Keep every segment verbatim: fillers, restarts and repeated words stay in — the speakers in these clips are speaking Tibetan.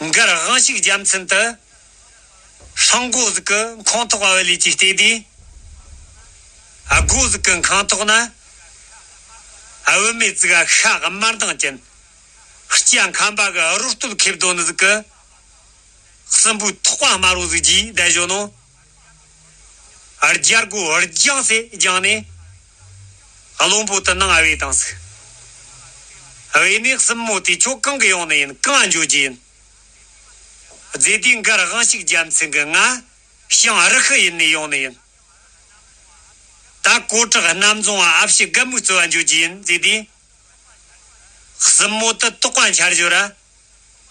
མགར་དབང་ཕྱུག་རྒྱལ་མཚན་དུ། ཧྲང་སྒོ་ཟིག་གི་ཁོང་ཐོག་བ་ལས་ཀྱི་ལྟོས་དུས། སྒོ་ཟིག་གི་ཁང་ཐོག་ན། བུད་མེད་ཟིག་ག་ཤ་དམར་མདངས་ཅན། སྐྱ་ཁམ་པ་གི་རོ་སྟོད་ཁེབས་དོ་ནི་ཟིག་གི། སྲིན་པོའི་ཐོག་པ་དམར་བོ་ཟིག་གིས་བསྡད་བཞག་ནོ། རྒྱལ་སྒོ་རྒྱང་སེ་རྒྱང་ནས། བློན་པོ་དེ་ནང་བོས་བཏང་ཟིག་བོས་ནས་སྲིན་མོ་དེ་ཁྱོད་གང་གི་ཡོང་ནི་ཡིན། གང་འགྱོ་རྒྱུ་ཡིན། ཟེར་དུས་མགར་དབང་ཕྱུག་རྒྱལ་མཚན་གྱིས་ང་ཞང་རི་ཤི་ཡུལ་ནས་ཡོང་ནི་ཡིན། ད་གོ་ཁྲག་གནམ་རྫོང་བ་ཨ་ཕྱི་རྒན་མོའི་རྩིབ་བ་འགྱོ་རྒྱུ་ཡིན་ཟེར་དུས། སྲིན་མོ་དེ་དོགས་པ་འཆར་བཞིན་ར།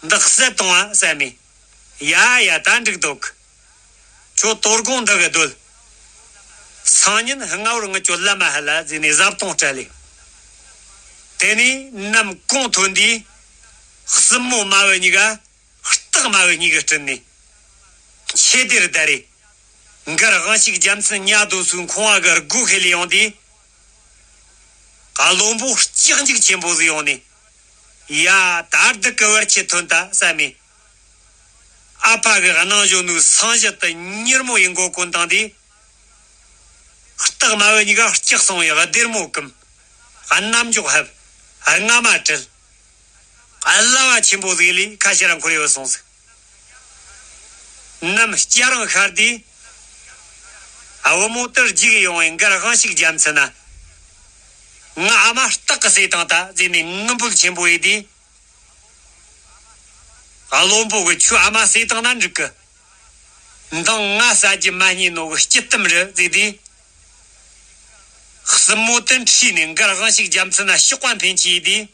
འདི་གསད་གཏོང་བ་བསམས་མས། ཡ་ཡ་ད་འགྲིག་འདུག་ཁྱོད་དོ་དགོང་འདི་གི་སྡོད། སང་ཉིན་སྔ་བོར་ངི་ཆོ་ལམ་མ་ཧ་ལ་ཟེར་ནས་བཟའ་བཏུང་སྤྲད་ལེ། དེ་ནས་ནམ་གུང་ཐོན་དུས། སྲིན་མོ་དམར་བོ་གཉིས་ཀ་སྟག་དམར་བོ་གཉིས་ཀ་སྤྲིན་ནས་ཆེ་དེར་བསྡད་རེ། མགར་དབང་ཕྱུག་རྒྱལ་མཚན་ཉལ་སྡོད་སའི་ཁང་བ་གི་སྒོ་ཁ་ལས་ཡོང་དུས། བློན་པོ་སྐྱག་འཇིག་ཆེན་པོ་ཟིག་ཡོང་ནས། ཡ་ད་སྡུག་གི་བར་ཆད་ཐོན་ད་བསམས་མས། ཨ་ཕ་གི་གནང་བཞིན་ནོ་སང་ཞི་དེ་མྱུར་མོ་ཡི་མགོ་བསྐོར་བཏང་དུས། སྟག་དམར་བོ་གཉིས་ཀ་སྐྱག་སོང་བའི་སྡེར་མོ་བསྐུམ། རྣ་མཆོག་ཕབ། རྔ་མ་དྲིལ། གླ་བ་ཆེན་པོ་ཟིག་ལས་ཁ་ཕྱིར་འཁོར་ཡོད་སོང་ཟིག་ནམ་སྐྱ་རེངས་ཤར་དུས། བུ་མོ་དེར་རྒྱུགས་ཡོང་བའི་མགར་དབང་ཕྱུག་རྒྱལ་མཚན་ན། ང་ཨ་མ་སྟག་གིས་བསད་བཏང་ད་ཟེར་ནས་ངུ་འབོད་ཆེན་པོ་ཡེད་དུས། བློན་པོ་གིས་ཁྱོད་ཨ་མ་བསད་བཏང་ན་འགྲིག་གི། མདང་ང་ཟ་རྒྱུ་མ་རྙེད་ནོ་གི་སྐྱིད་གཏམ་རེད་ཟེར་དུས། སྲིན་མོ་དེ་ཁྲིད་ནས་མགར་དབང་ཕྱུག་རྒྱལ་མཚན་ན་གཤོག་པ་འཕེན་ཆེད་ཡེད་དུས།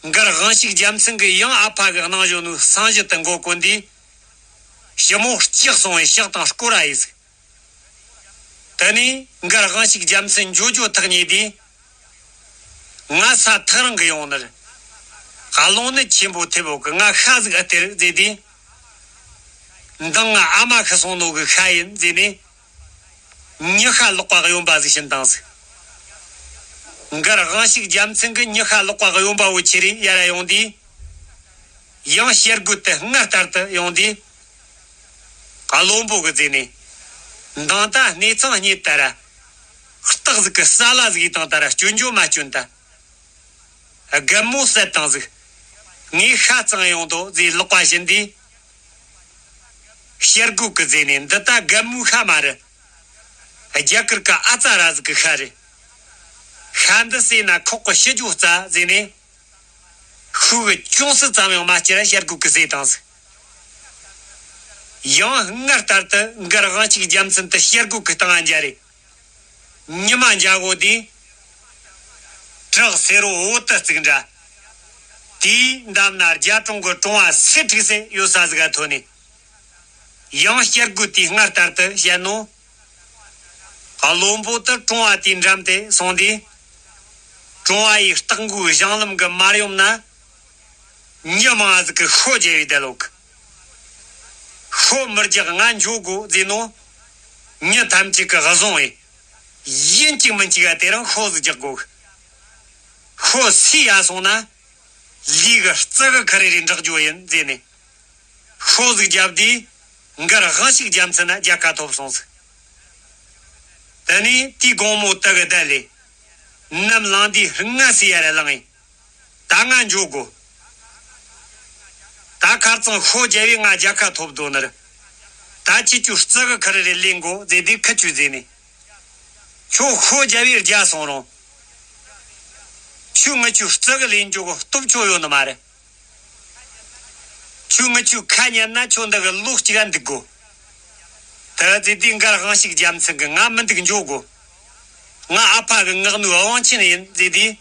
མགར་དབང་ཕྱུག་རྒྱལ་མཚན་གྱིས་ཡང་ཨ་ཕ་གི་གནང་བཞིན་ནོ་སང་ཞི་དེ་མགོ་བསྐོར་དུས། ཞི་མོ་སྐྱག་སོང་བའི་ཕྱག་དང་སྐོར་ར་ཡིན་ཟིག་དེ་ནས་མགར་དབང་ཕྱུག་རྒྱལ་མཚན་འགྱོ་འགྱོ་ཐག་ཉེ་དུས། ང་ས་ཐག་རིང་གི་ཡོང་ནི་རེད། རླུང་ནད་ཆེན་པོ་ཐེབས་འོག་གི་ང་ཤ་ཟིག་ཨེ་སྟེར་ཟེར་དུས། མདང་ང་ཨ་མ་ཤི་སོང་ནོ་གི་ཤ་ཡིན་ཟེར་ནས། མྱི་ཤ་ལོག་པ་གཡོན་པ་ཟིག་བྱིན་བཏང་ཟིག་མགར་དབང་ཕྱུག་རྒྱལ་མཚན་གྱིས་མྱི་ཤ་ལོག་པ་གཡོན་པ་བོ་ཁྱེར་རེ་ཡར་ཡོང་དུས། ཡང་ཞེ་དགུ་དེ་སྔར་ལྟར་དུ་ཡོང་དུས། བློན་པོ་གིས་ཟེར་ནས། མདང་ད་གནས་ཚང་རྙེད་ད་ར། སྟག་ཟིག་གི་ས་ལ་ཟིག་ཡིས་བཏང་ད་ར་སྐྱོན་བརྗོད་མ་སྐྱོན་ད། རྒན་མོ་བསད་བཏང་ཟིག་ངས་ཤ་གཙང་ཡོང་དོ་ཟེར་ལག་པ་བྱིན་དུས། ཞེ་དགུ་གིས་ཟེར་ནས། འདི་ད་རྒན་མོའི་ཤ་མ་རེད། རྒྱ་གར་གི་ཨ་ཙ་ར་ཟིག་གི་ཤ་རེད། ཤ་འདི་ཟོས་ན་ཁོག་གི་ཤི་རྒྱུ་རྩ་ཟེར་ནས། ཤུགས་ཀྱིས་ཅུང་ཟད་ཙམ་ཡང་མ་བསྐྱུར་ར་ཞེ་དགུ་གིས་ཟོས་བཏང་ཟིག་ཡང་སྔར་ལྟར་དུ་མགར་དབང་ཕྱུག་རྒྱལ་མཚན་དེ་ཞེ་དགུ་གི་སྟེང་ང་འཇའ་རེ། ཉི་མ་འཇའ་གོ་དུས། བྲག་སེར་པོ་འོད་དུ་བརྩིགས་འདྲ། དེའི་འདབས་ན་རྒྱ་གྲོང་གི་གྲོང་བ་སེ་འཁྲིག་སེ་ཡོད་ས་ཟིག་ག་ཐོན་ནས། ཡང་ཞེ་དགུ་དེས་སྔར་ལྟར་དུ་བཤད་ནོ། བློན་པོ་དེ་གྲོང་བ་དེའི་འགྲམ་དེ་སོང་དུས། གྲོང་བ་ཡི་སྟག་མགོའི་གཞང་ལམ་གྱི་མར་ཡོམ་ན། མྱི་མང་ཟིག་གིས་ཤོ་རྒྱབ་བས་བསྡད་ཡོད་གི་ཤོ་མི་རྒྱག་ང་འགྱོ་དགོ་ཟེར་ནོ། མྱི་ཐམས་ཅད་ཀྱིས་བཟུང་བས། ཡིན་གཅིག་མིན་གཅིག་ག་དེ་རིང་ཤོ་ཟིག་རྒྱག་དགོ་གི་ཤོ་སུས་ཡ་སོང་ན། ལུས་ཀྱི་རྩི་གི་ཁ་རེ་རེ་འབྲེག་རྒྱུ་ཡིན་ཟེར་ནས། ཤོ་ཟིག་བརྒྱབ་དུས། མགར་དབང་ཕྱུག་རྒྱལ་མཚན་ན་རྒྱལ་ཁ་ཐོབ་སོང་ཟིག་དེ་ནས་དེའི་དགོང་མོ་དེ་གི་བསྡད་ལས། ནམ་ལངས་དུས་སྔ་སེ་ཡར་ལངས་ཡིན། ད་ང་འགྱོ་དགོ་ད་ཁ་རྩང་ཤོ་རྒྱབ་བས་ང་རྒྱལ་ཁ་ཐོབ་དོ་ནི་རེད། ད་ཁྱེད་ཆོས་རྩི་གི་ཁ་རེ་རེ་ལེན་དགོ་ཟེར་དུས་ཁི་ཆོས་ཟེར་ནས། ཁྱོད་ཤོ་རྒྱབ་བས་རྒྱལ་སོང་རུང་། ཁྱོས་ངི་ཆོའི་རྩི་གི་ལེན་རྒྱུ་གི་སྟོབས་ཁྱོད་ཡོད་ནི་མ་རེད། ཁྱོས་ངི་ཆོའི་ཁ་ཉན་ན་ཁྱོད་འདི་གི་ལོ་གཅིག་ག་འདུག་དགོ་དེ་ཟེར་དུས་མགར་དབང་ཕྱུག་རྒྱལ་མཚན་གྱིས་ང་མི་འདུག་འགྱོ་དགོ་ང་ཨ་ཕ་གི་ངག་ནུས་དབང་ཆེན་ཡིན་ཟེར་དུས།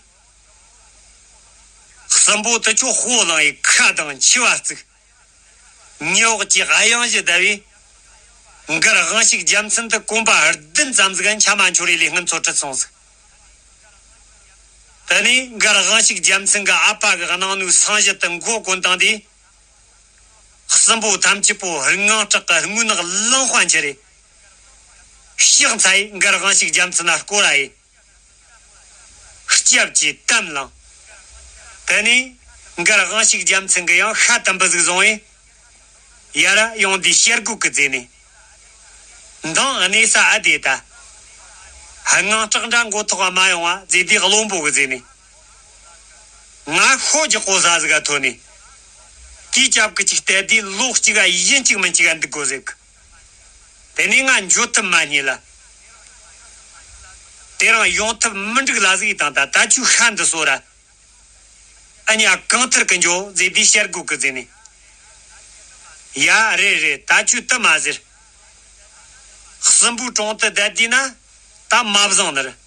སྲིན་པོ་དེ་ཁྱོད་ཤོ་ལངས་ཡི་ཁ་དང་མཆེ་བ་བརྩིགས། ཉི་འོག་གི་གཡང་གཞི་བརྡལ་བས། མགར་དབང་ཕྱུག་རྒྱལ་མཚན་དེ་གོམ་པ་བདུན་ཙམ་ཟིག་འཁྱམ་མ་འཆོར་རེ་ལས་ངན་ཚོ་ཁྲིད་སོང་ཟིག་དེ་ནས་མགར་དབང་ཕྱུག་རྒྱལ་མཚན་གྱི་ཨ་ཕ་གི་གནང་ནོའི་སང་ཞི་དེ་མགོ་བསྐོར་བཏང་དུས། སྲིན་པོ་ཐམས་ཅད་པོ་དངངས་སྐྲག་གི་རྔུལ་ནག་ལང་དཔའ་འཁྱེར་རེ། ཕྱག་འཚལ་ཡི་མགར་དབང་ཕྱུག་རྒྱལ་མཚན་ན་བསྐོར་ར་ཡི། སྐྱབས་ཀྱིས་དམ་བླངས། དེ་ནས་ མགར་དབང་ཕྱུག་རྒྱལ་མཚན་གྱིས་ཡང་ཤ་དུམ་བུ་ཟིག་བཟུང་བས། ཡར་ཡོང་དུས་ཞལ་སྒོ་གི་རྫས་ནས། མདང་གནས་ས་ཨ་དེ་ད། དངངས་སྐྲག་འདྲ་མགོ་ཐོག་ག་མ་ཡོང་བ་རྫས་དེའི་བློན་པོ་གི་རྫས་ནས། ང་ཤོ་རྒྱག་གོ་ས་ཟིག་ག་ཐོན་ནས། དེའི་ཅབ་ཀི་གཅིག་བལྟས་དུས་ལོ་གཅིག་ག་ཡིན་གཅིག་མིན་གཅིག་ག་འདུག་གོ་ཟིག་དེ་ནས་ང་འགྱོ་ཐབས་མ་རྙེད་ལ། དེ་རིང་ཡོང་ཐབས་མི་འགྲིག་ལ་ཟིག་ཡིན་དང་ད་ད་ཁྱོའི་ཤ་འདི་གསོ་ར། ཨ་ཉ་གང་ཐར་གི་འགྱོ་ཟེར་དུས་ཞལ་སྒོ་གི་རྫས་ནས། ཡ་རེད་རེད། ད་ཁྱོས་དུ་མ་ཟེར། སྲིན་པོའི་གྲོང་དུ་བསྡད་དུས་ན་ད་མ་བཟང་ནི་རེད།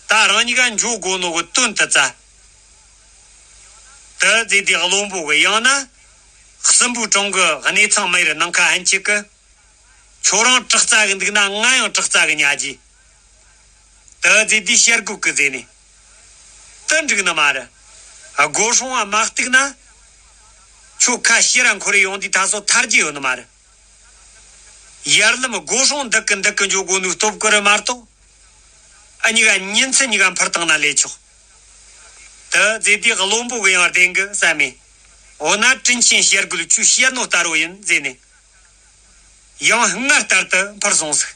ད་རང་ཉིད་ག་འགྱོ་དགོ་ནོ་གི་དོན་དུ་བཙལ། དུ་ཟེར་དུས་བློན་པོ་གི་ཡང་ན། སྲིན་པོའི་གྲོང་གི་གནས་ཚང་མི་ཡུལ་ནང་ཁ་ཧན་ཆེ་གི། ཁྱོད་རང་དྲག་རྩ་གི་འདུག་ན་ང་ཡང་དྲག་རྩ་གི་ཉལ་རྒྱུ། དུ་ཟེར་དུས་ཞལ་སྒོ་གི་རྫས་ནས། དུ་འགྲིག་ནི་མ་རེད། སྒོ་སྲུང་བ་མ་གཏུག་ན། ཁྱོད་ཁ་ཕྱིར་ར་འཁོར་ཡོང་དུས་ད་སོ་ཐར་རྒྱུ་ཡོད་ནི་མ་རེད། ཡར་ལམ་སྒོ་སྲུང་འདུག་གི་འདུག་གི་འཇོག་དགོས་ནོའི་སྟོབས་ཀྱིས་རེད་མ་གཏོགས། ཨ་གཉིས་ཀ་ཉིན་མཚན་གཉིས་ཀ་འཕུར་བཏང་ན་ལས་ཆོག་དུ་ཟེར་དུས་བློན་པོ་གི་ཡང་བདེན་གི་བསམ་མེ། འོ་ན་དྲིན་ཆེན་ཞལ་དགུ་ལ་ཁྱོས་བཤད་ནོ་ལྟར་རོ་ཡིན་ཟེར་ནས། ཡང་སྔར་ལྟར་དུ་འཕུར་སོང་ཟིག་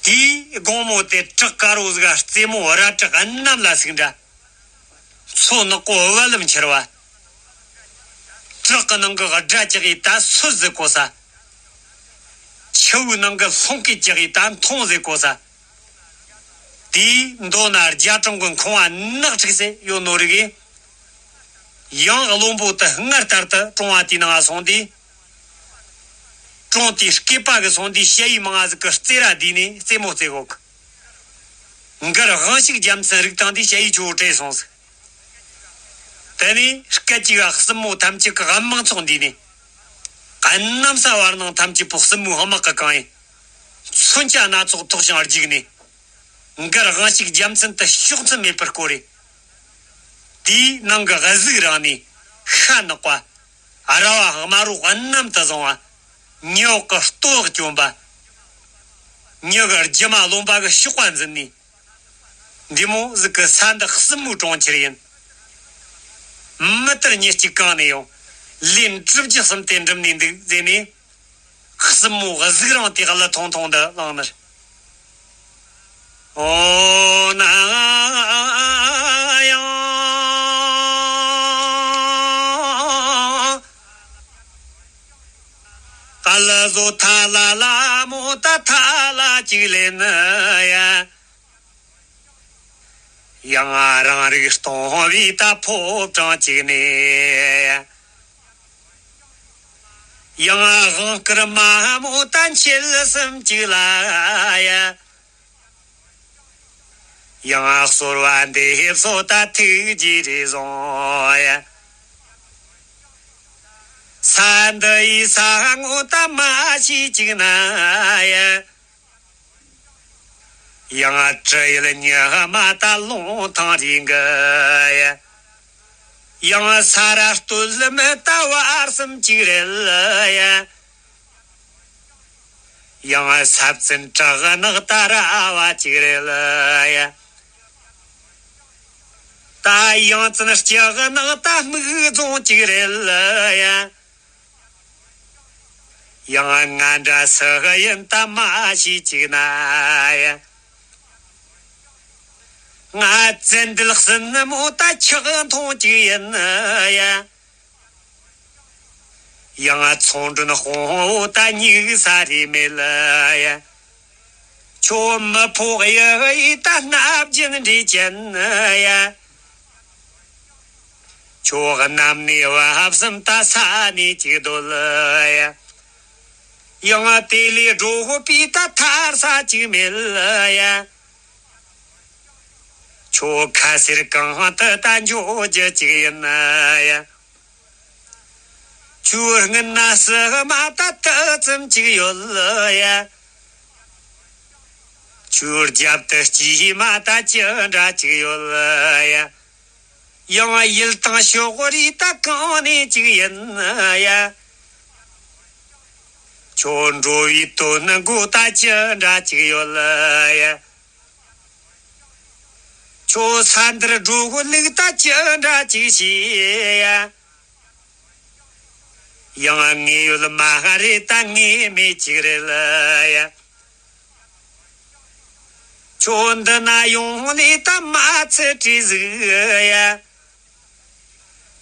དེའི་དགོང་མོ་དེ་བྲག་དཀར་བོ་ཟིག་ག་རྩེ་མོ་ར་བྲག་གནམ་ལ་ཟིག་འདྲ། མཚོ་ནག་པོ་བ་ལམ་འཁྱེར་བ། བྲག་གི་ནང་གི་སྒྲ་ཅིག་གིས་ད་སུ་ཟིག་གོ་ས། ཆུ་བོའི་ནང་གི་ལྷུང་སྐད་ཅིག་གིས་ད་མཐོང་ཟིག་གོ་ས། དེའི་མདོ་ན་རྒྱ་གྲོང་གི་ཁང་བ་ནག་ཁྲིག་སེ་ཡོད་ནོ་རིག་གི། ཡང་བློན་པོ་དུ་སྔར་ལྟར་དུ་གྲོང་བ་དེའི་ནང་སོང་དུས། གྲོང་དེའི་སྐེད་པ་གི་སོང་དུས་ཞ་ཡི་མང་ང་ཟིག་གི་རྩེ་ར་བསྡུས་ནས་རྩེ་མོ་རྩེ་གོ་གི། མགར་དབང་ཕྱུག་རྒྱལ་མཚན་རིག་བཏང་དུས་ཞ་ཡི་ཇོ་བོ་བྲོས་སོང་ཟིག་དེ་ནས་སྐད་ཅིག་ག་སྲིན་མོ་ཐམས་ཅད་ཀྱི་དམག་ཚོགས་འདུས་ནས། གནམ་ས་བར་སྣང་ཐམས་ཅད་པོ་སྲིན་མོའི་དམག་གིས་གང་ཡིན། མཚོན་ཆ་སྣ་ཚོགས་ཐོགས་ཤིང་རྒྱུགས་ནས། མགར་དབང་ཕྱུག་རྒྱལ་མཚན་དུ་ཕྱོགས་མཚམས་མེད་པར་བསྐོར་རེ། དེའི་ནང་གི་གཟུགས་རིང་ནས་ཤ་ནག་པ། ར་བ་དམར་རོ་གནམ་དུ་བཟུང་བ། མྱི་འོག་གི་ལྟོ་བག་གྱོན་པ། མྱི་གི་རྒྱུ་མ་རློན་པ་གི་གཤོག་པ་འཛིན་ནས། འདི་མོ་ཟིག་གི་ས་འདི་སྲིན་མོའི་གྲོང་ཁྱེར་ཡིན། མི་ལྟར་མྱི་གཅིག་གང་ནས་ཡོང་། ལས་འགྲུབ་རྒྱུ་གསུམ་དེ་འགྲུབ་ནས་འདུག་ཟེར་ནས། སྲིན་མོ་གཟུགས་རིང་དེ་གླུ་ཐུང་ཐུང་འདི་བླངས་ནི་རེད། འོ་ན་ཡང་། ག་ལ་བཟོ་ཐ་ལ་ལ་མོ་ད་ཐ་ལ་གཅིག་ལེན་ཡ། ཡང་རང་རིགས་སྟོང་བའི་ད་ཕོ་བྲང་གཅིག་ནས། ཡང་དབང་བསྐུར་མ་མོ་ད་འཆད་གསུམ་གཅིག་ལ་ཡ། ཡང་གསོལ་བ་འདེབས་སོ་ད་ཐུགས་རྗེ་རེ་བཟུང་ཡ། ས་འདི་ཡི་ས་ངོ་ད་མ་ཤེས་གཅིག་ན་ཡ། ཡང་སྤྲུལ་ཡུལ་ཉི་མ་ད་ལུང་ཐང་རིང་གི་ཡ། ཡང་ས་ར་སྟོད་ལམ་ད་བར་གསུམ་གཅིག་རེད་ཡ། ཡང་ས་བཙན་བྲག་ནག་ད་ར་བ་གཅིག་རེད་ཡ། ད་ཡང་བཙན་སྐྱ་ནག་ད་སྨུག་རྫོང་གཅིག་རེད་ཡ། ཡང་ང་འདྲ་སུ་ཡིན་ད་མ་ཤེས་གཅིག་ན་ཡ། ང་བཙན་འདུལ་སྲིན་མོ་ད་ཆག་འཐུང་གཅིག་ཡིན་ཡ། ཡང་ཚོང་མགྲོན་དཔོན་བོ་ད་སྙིགས་ས་རེ་མེད་ཡ། ཁྱོད་མི་ཕོག་ཡ་ཡི་ད་སྣབས་རྒྱུན་འདྲེ་ཅན་ཡ། ཁྱོད་གནམ་ནས་བབ་སམ་ད་ས་ནས་ཅིག་སྡོད་ཡ། ཡང་དེ་ལས་འགྲོ་བའི་ད་ཐར་ས་ཅིག་མེད་ཡ། ཁྱོད་ཁ་ཟེར་གང་དུ་ད་འཇོག་རྒྱུ་ཅིག་ཡིན་ཡ། ཁྱོད་སྔུན་ན་སྲིད་མ་ད་དུ་ཙམ་ཅིག་ཡོད་ཡ། ཁྱོད་རྒྱབ་ཏུ་སྐྱེས་མ་ད་ཅི་འདྲ་ཅིག་ཡོད་ཡ། ཡང་ཡུལ་དང་ཕྱོགས་རིས་ད་གང་ནས་ཅིག་ཡིན་ཡ། ཁྱོད་འགྲོ་བའི་དོན་མགོ་ད་ཅི་འདྲ་ཅིག་ཡོད་ཡ། ཁྱོད་ས་འདིར་འགྲོ་གི་ལུགས་ད་ཅི་འདྲ་ཅིག་བྱས་ཡ། ཡང་ངེས་ཡོད་མ་རེད་ད་ངེས་མེད་ཅིག་རེད་ཡ། ཁྱོད་འདི་ན་ཡོང་ལས་ད་མ་ཚད་བྲིས་ཟིག་ཡ།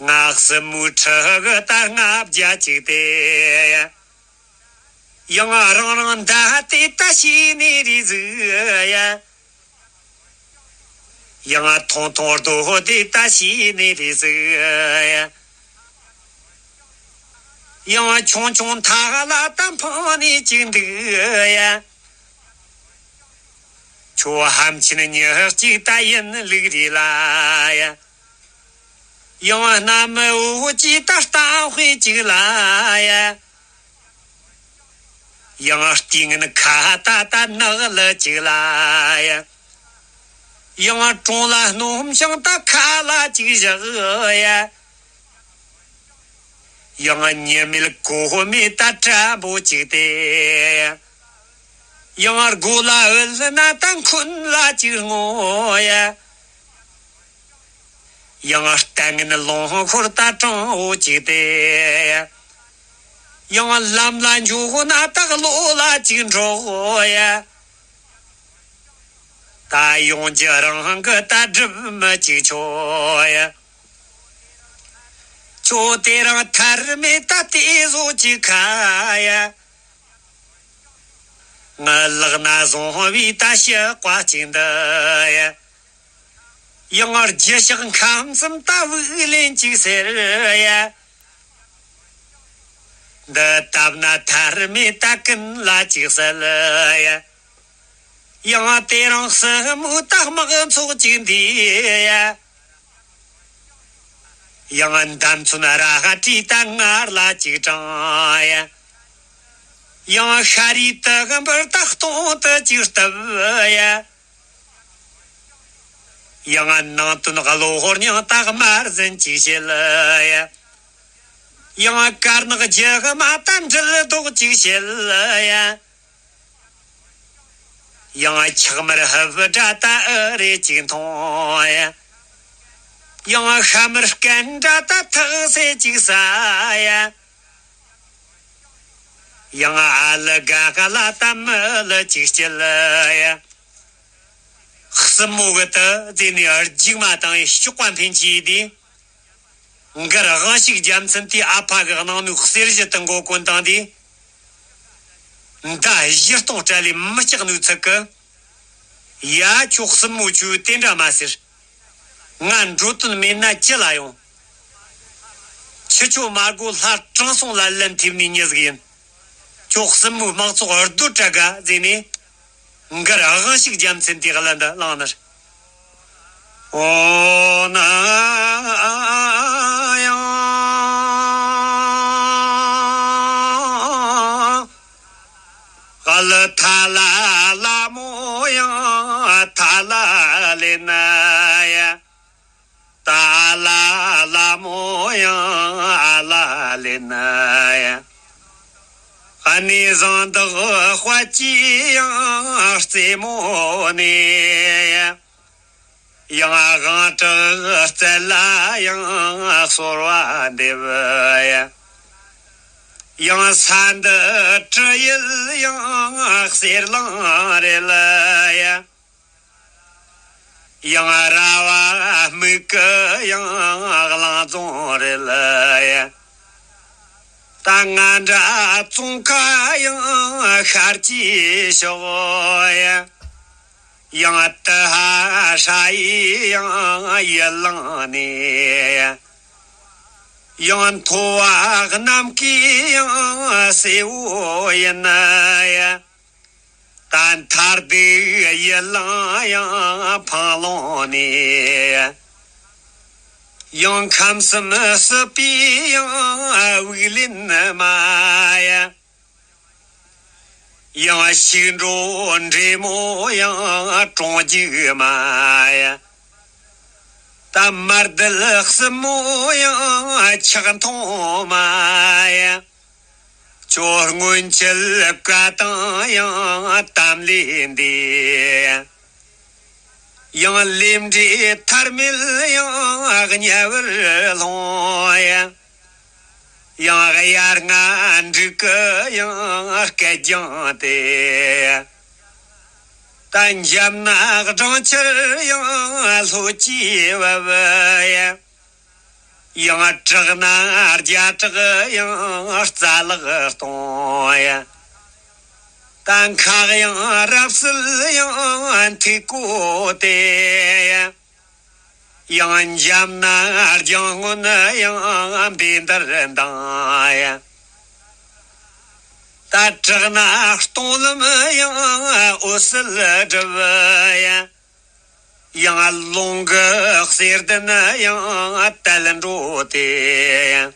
ང་སྲིན་མོའི་ཁྲི་གི་ད་ལྔ་བརྒྱ་ཅིག་དེ་ཡ། ཡང་རང་རང་མདའ་དེ་ད་ཤེས་ནས་རེད་ཟིག་ཡ། ཡང་ཐུང་ཐུང་རྡོ་དེ་ད་ཤེས་ནས་རེད་ཟིག་ཡ། ཡང་ཆུང་ཆུང་ཐག་ལ་ད་འཕངས་ནས་ཅིག་འདུག་ཡ། ཁྱོད་ཧམ་ཆེན་ཉག་གཅིག་ད་ཡིན་ལུགས་རེད་ལ་ཡ། ཡང་གནམ་འོག་གཅིག་ད་གཏམ་དཔེ་གཅིག་ལ་ཡ། ཡང་ལྟས་ངན་ཁ་ད་ད་ནག་ལ་གཅིག་ལ་ཡ། ཡང་གྲོང་ལ་སྣུམ་ཤིང་ད་ཁ་ལ་གཅིག་བཞག་ཡ། ཡང་ཉི་མེད་གོ་མེད་ད་དྲ་འབོ་གཅིག་དེ། ཡང་སྒོ་ལ་འོད་ན་ད་འཁོན་ལ་གཅིག་སྔོ་ཡ། ཡང་ལྟས་ངན་ལོང་ཤོར་ད་དྲང་བོ་གཅིག་དེ། ཡང་ལམ་ལ་འཇུག་ན་ད་བློ་ལ་གཅིག་འགྲོ་ཡ། ད་ཡོང་རྒྱུ་རང་གི་ད་སྒྲུབ་མི་གཅིག་ཆོག་ཡ། ཁྱོད་དེ་རིང་ཐར་མེད་ད་དེ་བཟོ་གཅིག་ཁ་ཡ། ངའི་ལག་ན་བཟུང་བའི་ད་ཞགས་པ་གཅིག་འདི་ཡ། ཡང་རྒྱུ་ཞགས་ཁམས་གསུམ་ད་དབུགས་ལེན་གཅིག་ཟེར་ཡ། འདི་བཏབ་ན་ཐར་མེད་ད་ཀུན་ལ་གཅིག་གསལ་ཡ། ཡང་དེ་རིང་སྲིན་མོའི་ད་དམག་ཚོགས་གཅིག་འདུས་ཡ། ཡང་འདམ་ཚོན་རལ་གྲི་ད་ངར་ལ་གཅིག་དྲངས་ཡ། ཡང་ཤ་རིའི་དུ་འབུར་ད་སྟོང་དུ་གཅིག་བཏབ་ཡ། ཡང་ནང་དོན་གློ་བོར་མྱང་ད་དམར་ཟན་གཅིག་བྱེད་ཡ། ཡང་དཀར་ནག་རྒྱུ་མ་ད་འདྲིལ་རྡོག་གཅིག་བྱེད་ཡ། ཡང་ཆག་མར་ཧབ་སྒྲ་ད་ཨུ་རེ་གཅིག་འཐུང་ཡ། ཡང་ཤ་མར་སྐད་འདྲ་ད་ཐག་སེ་གཅིག་ཟ་ཡ། ཡང་ཨ་ལི་ག་ག་ལ་ད་མི་ལི་གཅིག་སྐྱེལ་ཡ། སྲིན་མོ་གི་ད་རྫས་ནས་རྒྱུག་མ་བཏང་ཡི་གཤོག་པ་འཕེན་གྱིས་དེ། མགར་དབང་ཕྱུག་རྒྱལ་མཚན་དེའི་ཨ་ཕ་གི་གནང་ནོའི་གསེར་གཞི་དུ་མགོ་གོན་བཏང་དེ། མདའ་བཞི་སྟོང་སྤྲད་ལས་མི་སྐྲག་ནོའི་ཚིག་གི། ཡ་ཁྱོད་སྲིན་མོ་ཁྱོས་དེ་འདྲ་མ་ཟེར། ང་འགྲོ་དོན་མེད་ན་ཅི་ལ་ཡོང་། ཁྱི་ཁྱོད་མ་དགོས་ལྷ་དྲང་སྲོང་ལ་ལན་ཐེབས་ནས་མྱི་ཟིག་ཡིན། ཁྱོད་སྲིན་མོའི་དམག་ཚོགས་རྡོ་བྲ་དགའ་ཟེར་ནས། མགར་དབང་ཕྱུག་རྒྱལ་མཚན་དེ་གླུ་འདི་བླངས་ནས། འོ་ན་ཡང་། ག་ལ་ཐ་ལ་ལ་མོ་ཡང་ཐ་ལ་ལེ་ན་ཡ། ད་ལ་ལ་མོ་ཡང་ཨ་ལ་ལེ་ན་ཡ། གནས་བཟང་དག་དཔལ་གྱི་ཡང་རྩེ་མོ་ནས་ཡ། ཡང་དབང་དྲག་རྩལ་ལ་ཡང་གསོལ་བ་འདེབས་ཡ། ཡང་ས་འདི་དྲི་ཡུལ་ཡང་གསེར་གླིང་རེད་ལ་ཡ། ཡང་ར་བ་སྨུག་གི་ཡང་གླིང་རྫོང་རེད་ལ་ཡ། ད་ང་འདྲ་ཙོང་ཁ་ཡང་ཤར་གྱི་ཤོག་ཡ། ཡང་ཏི་ཧ་ཧྲ་ཡི་ཡང་ཡུལ་ལང་ནས་ཡ། ཡང་མཐོ་བ་གནམ་གྱི་ཡང་སེར་བོ་ཡིན་ན་ཡ། ད་མཐར་འདུག་ཡུལ་ལང་ཡང་འཕང་ལོང་ནས་ཡ། ཡང་ཁམས་གསུམ་སྲིད་པའི་ཡང་དབུགས་ལེན་མ་ཡ། ཡང་ཞིག་འགྲོ་འདྲེ་མོ་ཡང་གྲོང་རྒྱུག་མ་ཡ། ད་དམར་རྡུལ་སྲིན་མོ་ཡང་ཆག་འཐུང་མ་ཡ། ཁྱོད་སྔོན་ཆད་བཀའ་དང་ཡང་དམ་ལས་འདས། ཡང་ལས་འབྲས་ཐར་མེད་ཡང་དམྱལ་བར་ལྷུང་ཡ། ཡང་དབྱར་རྔ་འབྲུག་གི་ཡང་སྐད་རྒྱང་དེ། ད་འཇམ་ནག་སྦྲང་ཆར་ཡང་ལྷོད་ཀྱིས་བབས་ཡ། ཡང་དྲག་ན་རྒྱ་གྲག་ཡང་རྩ་ལག་གཏོང་ཡ། ད་འཁག་ཡང་རབ་གསལ་ཡང་ཐིག་གོ་དེ། ཡང་འཇམ་ན་རྒྱང་སྔོན་ཡང་བེ་འདར་འདང་ཡ། ད་དྲག་ན་སྟོང་ལམ་ཡང་འོད་གསལ་སྒྲིབ་ཡ། ཡང་རླུང་གི་གསེར་ལྡན་ཡང་དལ་འགྲོ་དེ།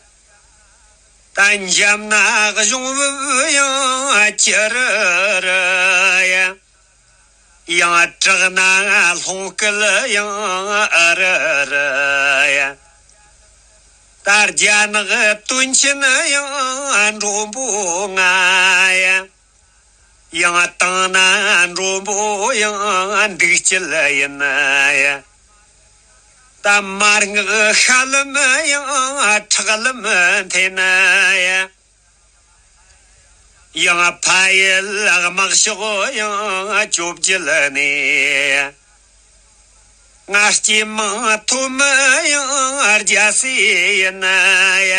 ད་འཇམ་ན་གཞུང་བུབ་ཡང་ཅི་རི་རི་ཡ། ཡང་དྲག་ན་ལྷུང་སྐད་ཡང་ཨ་རི་རི་ཡ། ད་རྒྱ་ནག་དོན་ཆེན་ཡང་མགྲོན་པོ་ང་ཡ། ཡང་བཏང་ན་མགྲོན་པོ་ཡང་འདུག་སྤྱད་ཡིན་ཡ། ད་མར་ངག་ཤ་ལམ་ཡང་ཁྲག་ལམ་འཐེན་ཡ། ཡང་ཕ་ཡུལ་དམག་ཤོག་ཡང་བཅོ་བརྒྱད་ནས། ང་སྐྱེས་མིང་ཐོབ་མི་ཡང་རྒྱལ་སྲས་ཡིན་ཡ།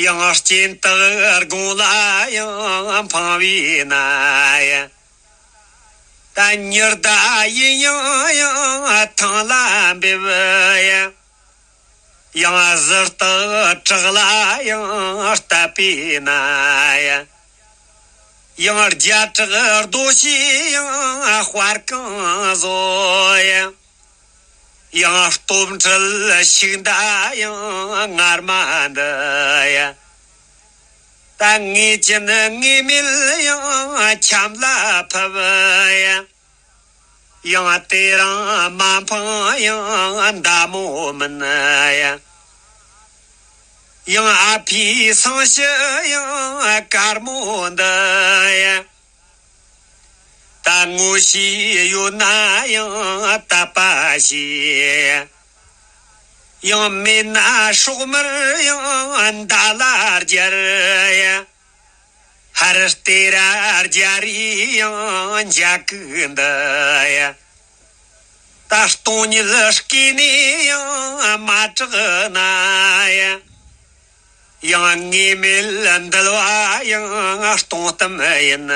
ཡང་སྐྱེ་སྟག་དགུང་ལ་ཡང་འཕང་བའི་ན་ཡ། ད་ཉི་ཟླ་ཡིན་ཡང་ཡང་ཐང་ལ་འབེབས་ཡ། ཡང་གཟི་སྟག་བྲག་ལ་ཡང་བཏབ་པའི་ན་ཡ། ཡང་རྒྱ་བྲག་རྡོ་ཞིག་ཡང་དཔར་གང་བཟོ་ཡ། ཡང་སྟོབས་འཕྲུལ་ཤིག་འདའ་ཡང་ངར་མ་འདི་ཡ། ད་ངེས་ཅན་ངེས་མེད་ཡང་ཁྱམས་ལ་ཕབ་ཡ། ཡང་དེ་རིང་མ་འཕངས་ཡང་མདའ་མོ་མིན་ཡ། ཡང་ཨ་ཕའི་སང་ཞི་ཡང་དཀར་མོ་འདི་ཡ། ད་ངོ་ཤེས་ཡོད་ན་ཡང་དད་པ་བྱེད། ཡང་མེད་ན་སྲོག་མར་ཡང་མདའ་ལ་སྦྱར་ཡ། ཧར་སྟེ་ར་རྒྱ་རི་ཡང་འཇའ་གུག་འདི་ཡ། ད་སྟོང་ཉིད་སྐྱེས་ནས་ཡང་མ་དྲག་ན་ཡ། ཡང་ངེས་མེད་འདུལ་བ་ཡང་སྟོང་གཏམ་ཡིན་ཡ།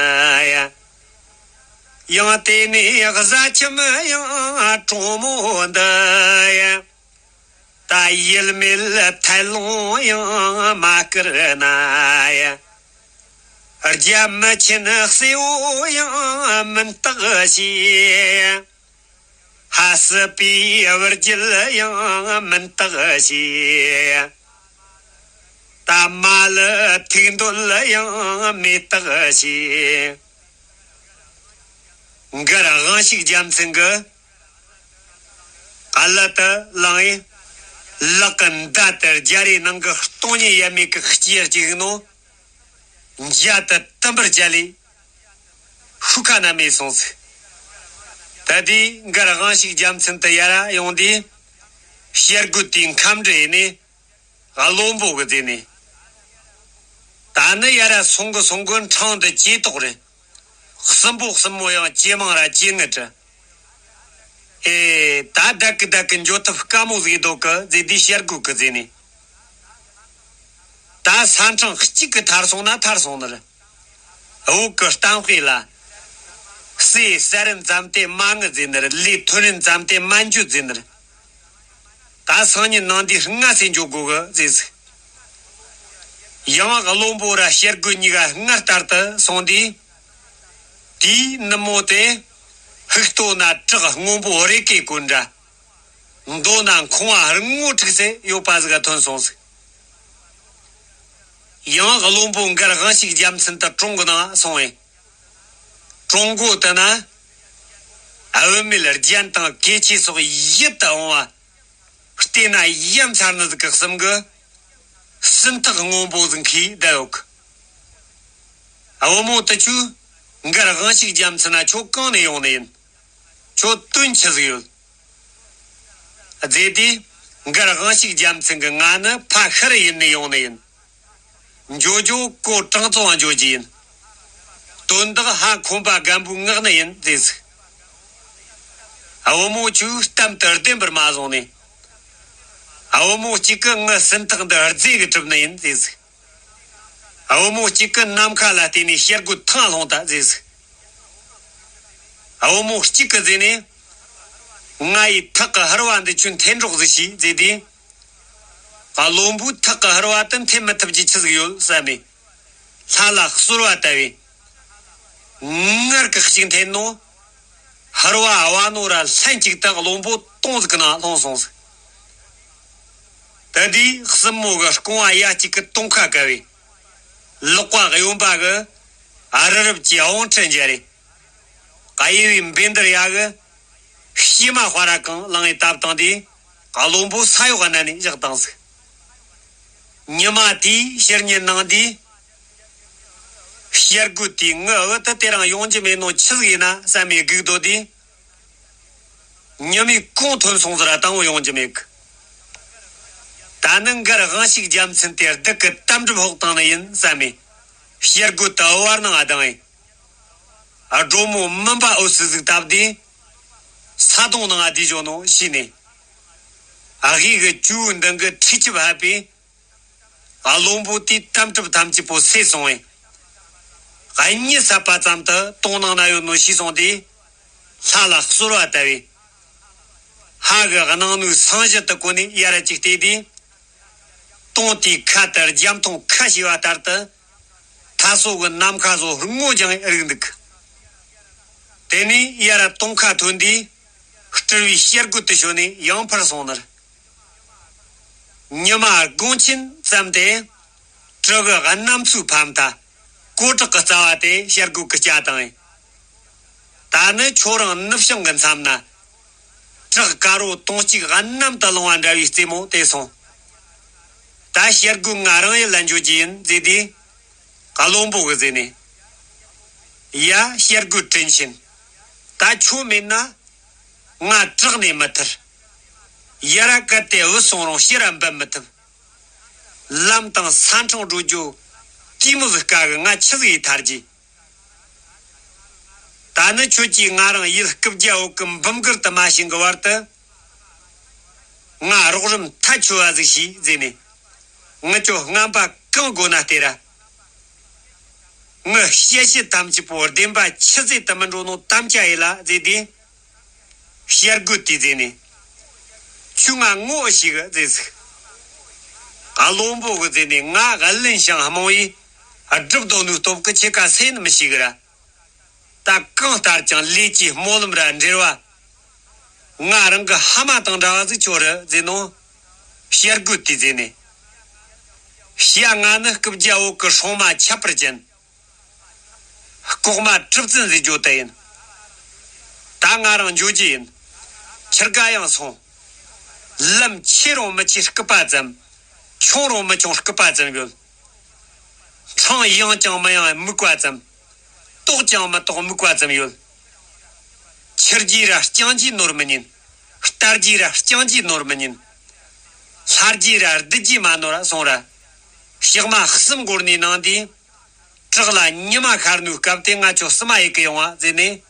ཡང་དེ་ནས་གཟའ་ཁྱིམ་ཡང་གྲོང་མོ་འདི་ཡ། ད་ཡུལ་མེད་ཐལ་རླུང་ཡང་མ་བསྐུར་ན་ཡ། རྒྱ་མི་ཆེན་གསལ་བོ་ཡང་མིན་རྟགས་ཤེས། ཧ་སི་པའི་བུ་རྒྱུད་ཡང་མིན་རྟགས་ཤེས། ད་མ་ལི་ཐུགས་འདོད་ཡང་མེད་རྟགས་ཤེས། མགར་དབང་ཕྱུག་རྒྱལ་མཚན་གྱིས་གླུ་དེ་བླངས་ཡིན། ལག་གི་མདའ་དེ་རྒྱ་རིའི་ནང་གི་སྟོང་ཉིད་ཡབ་མེས་ཀྱི་སྐྱེས་ཀྱི་ནོ། འཇའ་དེ་དུམ་བུར་བཅད་ལས་ཤུགས་ཁ་ན་མེད་སོང་ཟིག་ད་དེ་མགར་དབང་ཕྱུག་རྒྱལ་མཚན་དེ་ཡར་ཡོང་དུས། ཞེ་རྒོད་དེའི་ཁམས་འདྲི་ཡིན་ནས། བློན་པོ་གི་རྩེ་ནས། ད་ནི་ཡར་སོང་གི་སོང་གི་འཕྲང་འདི་ཇེ་དོག་རེད། གསུམ་པོ་གསུམ་མོ་ཡང་ཇེ་མང་ར་ཇེ་ངུ་དྲི། ཨེ། ད་བདག་གི་བདག་གི་འགྱོ་ཐབས་དཀའ་མོ་ཟིག་འདུག་གི་རྩེ་དུས་ཞེ་རྒོད་གི་རྩེ་ནས། ད་ས་འཕྲང་གཅིག་གི་ཐར་སོང་ན་ཐར་སོང་ནི་རེད། བོད་གི་གཏམ་དཔེ་ལ། ཟས་ཟ་རན་ཙམ་དེ་མ་ངུ་ཟེར་ནི་རེད། ལས་ཐོན་རན་ཙམ་དེ་མ་འགྱོད་ཟེར་ནི་རེད། ད་སང་ཉིན་ནངས་དུས་སྔ་སེ་འགྱོ་དགོས་གི་ཟེར་ཟིག་ཡང་བློན་པོ་ར་ཞེ་རྒོད་གཉིས་ཀ་སྔར་ལྟར་དུ་སོང་དུས། དེའི་ནུབ་མོ་དེ་ཧིག་ལྟོ་ན་བྲག་སྔོན་པོ་རེ་ཀེ་ཀོན་འདྲ། མདོ་ན་ཁང་བ་རིང་མོ་དྲུག་ཙེ་ཡོད་པ་ཟིག་ག་ཐོན་སོང་ཟིག་ཡང་བློན་པོ་མགར་དབང་ཕྱུག་རྒྱལ་མཚན་དེ་གྲོང་གི་ནང་སོང་བས། གྲོང་སྒོ་དེ་ན། བུད་མེད་རྒྱན་དང་གོས་ཆེན་སོགས་ཡིད་དུ་འོང་བ། བལྟས་ན་ཡ་མཚར་ནི་ཟིག་གི་གསུམ་གི། སུམ་ཐག་སྔོན་པོ་ཟིག་གིས་བསྡད་ཡོད་གི་བུ་མོ་དེ་ཆོས་མགར་དབང་ཕྱུག་རྒྱལ་མཚན་ན་ཁྱོད་གང་ནས་ཡོང་ནི་ཡིན། ཁྱོད་དོན་ཆི་ཟིག་ཡོད། རྫས་དེས་མགར་དབང་ཕྱུག་རྒྱལ་མཚན་གྱི་ང་ནི་ཕ་ཤི་རུ་ཡུལ་ནས་ཡོང་ནི་ཡིན། འགྱོ་འགྱོ་ཀོ་ཀྲང་ཙོང་འགྱོ་རྒྱུ་ཡིན། དོན་དག་ཧ་ཁོམ་པ་རྒན་པོའི་ངག་ནི་ཡིན་ཟེར་ཟིག་བུ་མོ་ཁྱོས་གཏམ་དུ་བདེན་པར་མ་བཟུང་ནས། བུ་མོ་གཅིག་གིས་ངའི་སུན་ཐག་འདི་རྫས་ཀྱིས་གྲུབ་ནི་ཡིན་ཟེར་ཟིག་བུ་མོ་གཅིག་གིས་ནམ་མཁའ་ལ་བལྟས་ནས་བྱ་རྒོད་ཐང་ལྷུང་ད་ཟེར་ཟིག་བུ་མོ་གཅིག་གིས་ཟེར་ནས། ང་ཡི་ཐག་གི་ཕུར་བ་འདི་ཁྱོས་འཐེན་རོགས་ཟིག་བྱོས་ཟེར་དུས། བློན་པོས་ཐག་གི་ཕུར་བ་དེ་འཐེན་མི་ཐུབ་རྒྱུ་ཆི་ཟིག་ཡོད་བསམས་ནས། ལྷ་ལ་གསོལ་བ་བཏབ་པས། མངལ་གྱི་ཅིག་འཐེན་ནོ། ཕུར་བ་བ་ནོ་ར་ལྷན་ཅིག་ཏུ་བློན་པོ་དོང་ཟིག་གི་ནང་ལྷུང་སོང་ཟིག་དེ་དུས་སྲིན་མོ་གི་རྐང་བ་ཡ་གཅིག་གིས་དོང་ཁ་བཀལ་བས། ལག་པ་གཡོན་པ་གིས་རི་རབ་ཀྱི་བང་ཁྲི་འཇལ་རེ། གཡས་པའི་བཻ་ནྡྷུར་ཡ་གིས་བྱེ་མ་དཔའ་ར་གང་བླངས་ཡས་བཏབ་བཏང་དུས། བློན་པོ་ས་འོག་བསྣན་ནས་བཞག་བཏང་ཟིག་ཉི་མ་དེའི་ཕྱི་ཉིན་ནངས་དུས། བྱ་རྒོད་དེས་ངའི་བུ་དེ་དེ་རིང་ཡོང་རྒྱུ་མེད་ནོ་ཆི་ཟིག་ཡིན་ན་བསམས་ནས་སྒུག་སྡོད་དུས། ཉི་མའི་གུང་ཐོན་སོང་ཟེར་ར་དང་པོ་ཡོང་རྒྱུ་མེད་གི་ད་ནི་མགར་དབང་ཕྱུག་རྒྱལ་མཚན་དེ་སྡུག་གི་དམ་གྲུབ་ཕོག་བཏང་ནི་ཡིན་བསམས་ནས། བྱ་རྒོད་དེ་བར་སྣང་ང་ལྡང་ངས། སྒྲོལ་མོ་མུན་པ་འོད་སི་ཟིག་བཏབ་དུས། ས་དོང་ནང་ང་བསྡད་བཞག་ནོ་ཤེས་ནས། གཡས་ཀྱི་ཇོ་བོའི་མདུན་གྱི་ཁྲུས་ཆབ་ཕབ་པས། བློན་པོ་དེའི་དམ་གྲུབ་ཐམས་ཅད་པོ་སེལ་སོང་བས། གཉིད་སད་པ་ཙམ་དུ་དོང་ནང་ན་ཡོད་ནོ་ཤེས་སོང་དུས། ལྷ་ལ་གསོལ་བ་བཏབ་པས། ཧ་གི་གནང་ནོའི་སང་ཞི་དེ་གོན་ནས་ཡར་ཅིག་བལྟས་དུས། དོང་དེའི་ཁ་དེ་རྒྱ་མཐོང་ཁ་ཕྱེ་བ་ལྟར་དུ། མཐའ་སོ་གི་ནམ་མཁའ་བཟོ་སྔོ་ལྗང་རིག་འདུག་དེ་ནས་ཡར་དོང་ཁ་ཐོན་དུས། སྤྲུལ་པའི་བྱ་རྒོད་དེ་བྱོན་ནས་ཡང་འཕུར་སོང་ནི་རེད། ཉི་མ་དགོང་ཆེན་ཙམ་དེ། དྲི་གི་གནམ་མཚོའི་ཕ་མཐའ། གོ་བྲག་གི་རྩ་བ་དེ་བྱ་རྒོད་ཀྱིས་བཅད་བཏང་ངས། ད་ནི་ཁྱོད་རང་ནུབ་བྱང་གི་མཚམས་ན། བྲག་དཀར་པོ་དོང་གཅིག་གནམ་དུ་ལོང་བ་འདྲ་བའི་རྩེ་མོ་དེ་སོང་། ད་བྱ་རྒོད་ང་རང་ཡུལ་ལ་འགྱོ་རྒྱུ་ཡིན་ཟེར་དུས། བློན་པོ་གིས་ཟེར་ནས། ཡ། བྱ་རྒོད་དྲིན་ཆེན། ད་ཁྱོད་མེད་ན། ང་བྲག་ནས་མི་ཐར། ཡར་ར་བཀལ་ཏེ་བུད་སོང་རུང་ཕྱིར་ར་འབུད་མི་ཐུབ། ལམ་དང་ས་འཕྲང་བགྲོད་རྒྱུ། དེ་མོ་ཟིག་དཀའ་གི་ང་ཆི་ཟིག་ཡེ་ཐར་རྒྱུ། ད་ནི་ཁྱོད་ཀྱིས་ང་རང་ཡུལ་སྐུ་བརྒྱ་འོག་གི་འབུམ་སྒར་དུ་མ་ཕྱིན་གི་བར་དུ། ང་རོགས་རམ་ཐབས་ཆོད་པ་ཟིག་བྱོས་ཟེར་ནས། ངི་ཁྱོད་རྔམ་པ་གང་དགོས་ན་སྟེར་ར། ངི་བཤད་བཤད་ཐམས་ཅད་པོ་བདེན་པ་ཆི་ཟིག་ཏུ་མི་འགྲོ་ནོ་དམ་བཅའ་ཡེ་ལ་ཟེར་དུས། བྱ་རྒོད་དེས་ཟེར་ནས། ཁྱོས་ང་ངོ་ཤེས་གི་ཟེར་ཟིག་བློན་པོ་གིས་ཟེར་ནས། ང་བླུན་ཞིང་རྨོངས་ཡིས། སྒྲུབ་དོ་ནོའི་སྟོབས་ཀྱིས་ཁྱེད་ཀ་སུ་ཡིན་མི་ཤེས་གི་ར། ད་གང་ལྟར་ཀྱང་ལས་ཀྱི་སྨོན་ལམ་ར་འབྲེལ་བ། ང་རང་གི་ཕ་མ་དང་འདྲ་བ་ཟིག་ཁྱོད་རེད་ཟེར་ནོ། བྱ་རྒོད་དེས་ཟེར་ནས། བྱ་ང་ནི་སྐུ་བརྒྱ་འོག་གི་སྲུང་མ་ཁྱད་པར་ཅན། ལྐོག་མ་གྲུབ་བཙན་ཟེར་རྒྱུ་དེ་ཡིན། ད་ང་རང་འགྱོ་རྒྱུ་ཡིན། ཁྱི་དགའ་ཡང་སོང་། ལམ་ཆེ་རུང་མི་ཆེ་སྐུད་པ་ཙམ། ཆུང་རུང་མི་ཆུང་སྐུད་པ་ཙམ་ཡོད། འཕྲང་ཡངས་ཀྱང་མི་ཡངས་སྨུག་པ་ཙམ། དོག་ཀྱང་མི་དོག་སྨུག་པ་ཙམ་ཡོད། འཆི་རྒྱུ་ར་རྐྱང་རྒྱུ་ནོར་མི་ཉན། ལྟ་རྒྱུ་ར་རྐྱང་རྒྱུ་ནོར་མི་ཉན། ལྷ་རྒྱུ་ར་སྡུག་རྒྱུ་མ་ནོར་སོང་ར། ཞག་མ་གསུམ་འགོར་ནས་ནངས་དུས། བྲག་ལ་ཉི་མ་ཤར་ནོའི་སྐབས་དེ་ང་ཁྱོད་བསུ་མ་ཡེ་གི་ཡོང་བ་ཟེར་ནས།